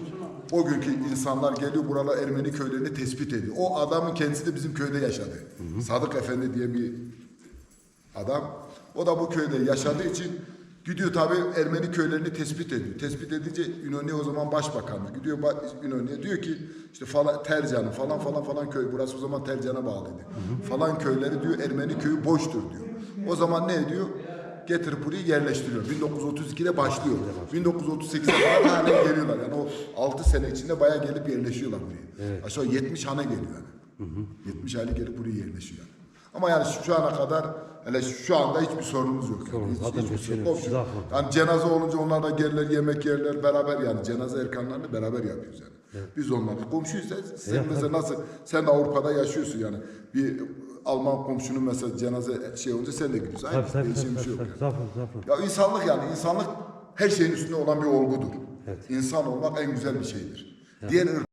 o günkü insanlar geliyor buralar Ermeni köylerini tespit ediyor. O adamın kendisi de bizim köyde yaşadı. Sadık Efendi diye bir adam. O da bu köyde yaşadığı için gidiyor tabii Ermeni köylerini tespit ediyor. Tespit edince İnönü o zaman başbakandı. Gidiyor ba- İnönü'ye diyor ki işte falan Tercan'ın falan falan falan köy burası o zaman Tercan'a bağlıydı. Falan köyleri diyor Ermeni köyü boştur diyor. O zaman ne ediyor? Getirip buraya yerleştiriyor. bin dokuz yüz otuz ikide başlıyor. bin dokuz yüz otuz sekize kadar halen geliyorlar. Yani o altı sene içinde bayağı gelip yerleşiyorlar buraya. Aşağı yetmiş hane geliyor yani. yetmiş hane gelip buraya yerleşiyor yani. Ama yani şu ana kadar hele şu anda hiçbir sorunumuz yok. Yani. Sorun, Hiç- zaten hiçbir bir şey sorun yok. Komşu. Zaten. Yani cenaze olunca onlar da gelirler yemek yerler beraber yani cenaze erkanlarını beraber yapıyoruz yani. Biz onlarla komşuyuz. Sen, sen Ya, mesela tabii. Nasıl sen de Avrupa'da yaşıyorsun yani. Bir Alman komşunun mesela cenaze şey olunca sen de gidiyorsun. Aynı Tabii tabii değişen tabii. Bir şey yok yani. Zafın zafın. Ya insanlık yani insanlık her şeyin üstünde olan bir olgudur. Evet. İnsan olmak en güzel bir şeydir. Diğer ırk-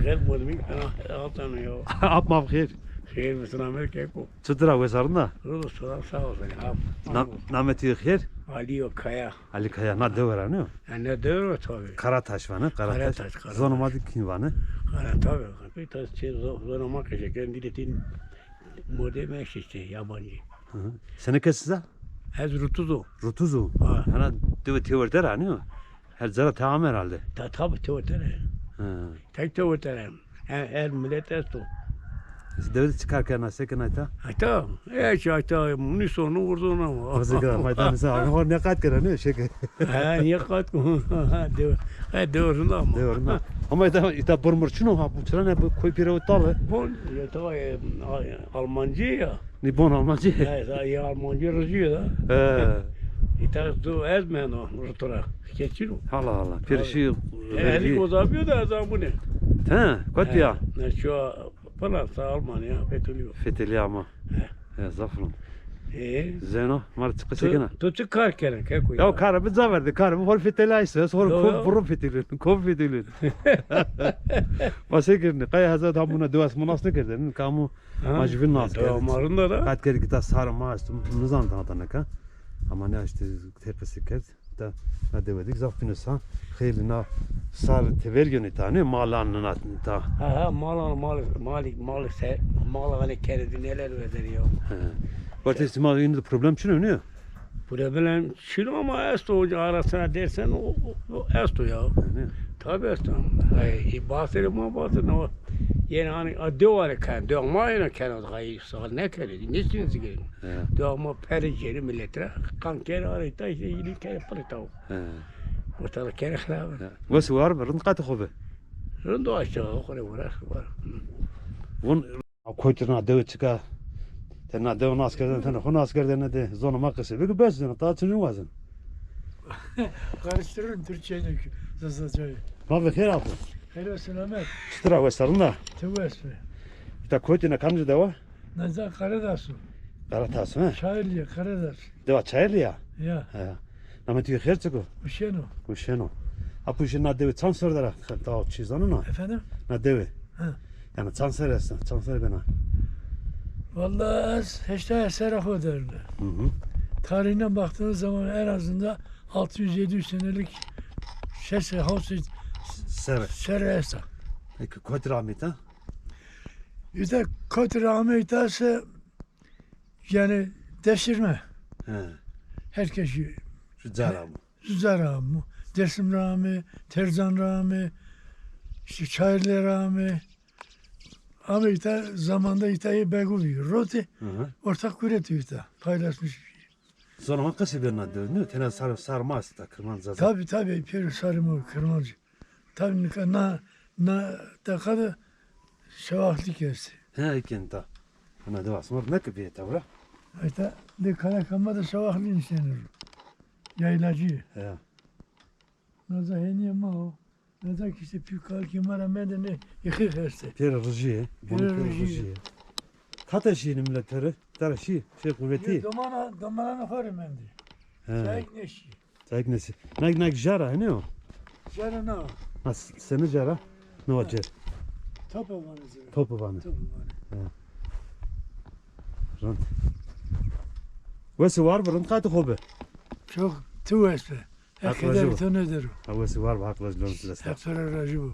Xêr modmî fena altano ya. Ap ma xêr. Xêr bi selamet keko. Çitur a, wes a, rind a? Rind o, sağ ol, sağ ol. Ap. Na-, namê tu xêr? Aliyo Kaya. Ali Kaya, na dewe ra nîyo? Ya, ne dewe ra tabi. Karataş vanê, Karataş. Karataş, Karataş. Zonê ma de kîn vanê? Kara tabi. Pek tas çe zo-, zonê ma qeşe ken dîletîn modê meşe işte yabancı. Hı hı. Senê kes a? Ez rutuz o. Rutuz o? Ha. Hana dewe têwerte ra nîyo? Her zerre te ame herhalde. Ta, tabi têwerte ra. Hı. Tek têwerte ra. Her, her millet esto. Dewe de çi kar kena, se kena ta? Ata, e, çi ata, muni sonu vurduna ama. Vazı kena, maydan nisa, abi hor ne kat kena, ne şeke. Ha, ne kat kena, ha, dewe, ha, dewe runda ama. Dewe runda. Ama ita, ita burmur çino ha, bu çira ne, bu koy pire o tale. Bon, ya ta, e, a-, Almancı ya. Ni bon Almancı. Ya, ya, ya Almancı rıcı ya. He. Ita du ez meno, rutura. Keçino. Allah Allah. Perişi. Ehli vergi. Gozabiyo da ez amune. He, kot ya. Ne şu Fransa, Almanya, feteliyo. Feteliya ama. He. He, zaf rind. E? Zeno, ma rê çi qesey kena? Tu, tu çi kar kena, keko ya? Ya kara bi ca verdê, kara bi hor fetelay se, hor kom burro fetelin, kom fetelin. Ma se kirdin, qey heza da buna dewas munas ne kirdin, kamu ma jüvin nas kerdin. Tamam, ma rind a da. Qat kerdî ki ta sar ma est, nizan ta ta neka. Ama ne işte tepesi kerd. Ta na dewe de zaf bîn o sa, xeylî na sar tever yonê ta, ne malan nina ta. Ha, ha, malan, mal, malik, mal se, mal hani keredi neler vezer ya. He. Vartê sima yine de problem çino, ne? Problem çino ama esto, o arasına dersen o, o, o esto ya. Ne? Tabi esto. Ay, e, bahsere ma bahsere o. Yine hani a, dewa re ken, dewa ma yine ken o, ay, sağ ne kere, ne sinsi gelin. He. Dewa ma peri ceri millet ra, kan kere arita işte yine kere pırita o. He. Ortalık kere xirab. He. Wes war bi, rind qatê xo bi. Rind o aşağı, xo re uğraş var. Hı. Vun a koytir na dewe çika. Te na dewe nas kerdene, te na xo nas kerdene de. Zonê ma qesey bike bes zeno. Ta çi nêwazeno. Karıştırırım Türkçeyi de Zazacayı. Ma bi xêr apo. Xêr ve selamet. Çitur a, wes a, rind a? Ti wes be. Îta koytir na kamci dewa? Na ca Karadas o. Karatas, he? Çayırlı ya, Karadas. Dewa Çayırlı ya? Ya. He. Namê tu xêr çik o? Uşeno. Uşeno. Apo, uşen na dewe çand serre der a? Daha çi zanena? Efendim? Na dewe. Ha. Yani çand serre esta, çand serre bena? Vallahi ez heştay serre xo derim. Hı hı. Tarihine baktığınız zaman en azından altı yüz yedi yüz senelik şey, şey, hawsê serre. Serre esta. Peki, kotî ra ameyta? Îta kotî ra ameyta se yani deşirme. He. Herkes şu cara mı? Zara mı? Dersim ra amê, Terzan ra amê, işte Çayırlı ra amê. Ama îta zamanda îta yê begu bî. Rotê, hı hı, ortak kuretî îta. Paylaşmış. Zonê ma qesey bena de, ne? Tena sar, sar ma esta, Kirmanc Zaza. Tabi, tabi, pêro sarê ma Kirmanc. Tabi nika na, na deqa de şewaxlîk estê. He, îken ta. Hana dewa sima ne ki bê tewra? Îta de kaleka ma de şewaxlî nişenir. Yaylacı. He. Naza hênîyê ma o. Naza ki işte pî kalkê ma ra mende ne yıkık estê. Pêro rijî yê. Pêro rijî yê. Kata şîyêne milet tera? Tera şî, şey kuvveti. Yo, domana, domana xo rê mendî. He. Çayik nêşî. Çayik nêşî. Nag, nag jara, ne o? Jara na. Ha, s-, seni jara? Ne o cer? Topu vanê jara. Topu vanê. Topu vanê. He. Rind. Wes û war bi, rind qatê xo bi. Çok tu wes be. Hak razî bo. Eder to neder o. Ha, wes û war bi, Hak razî bo. Hak to ra razî bo.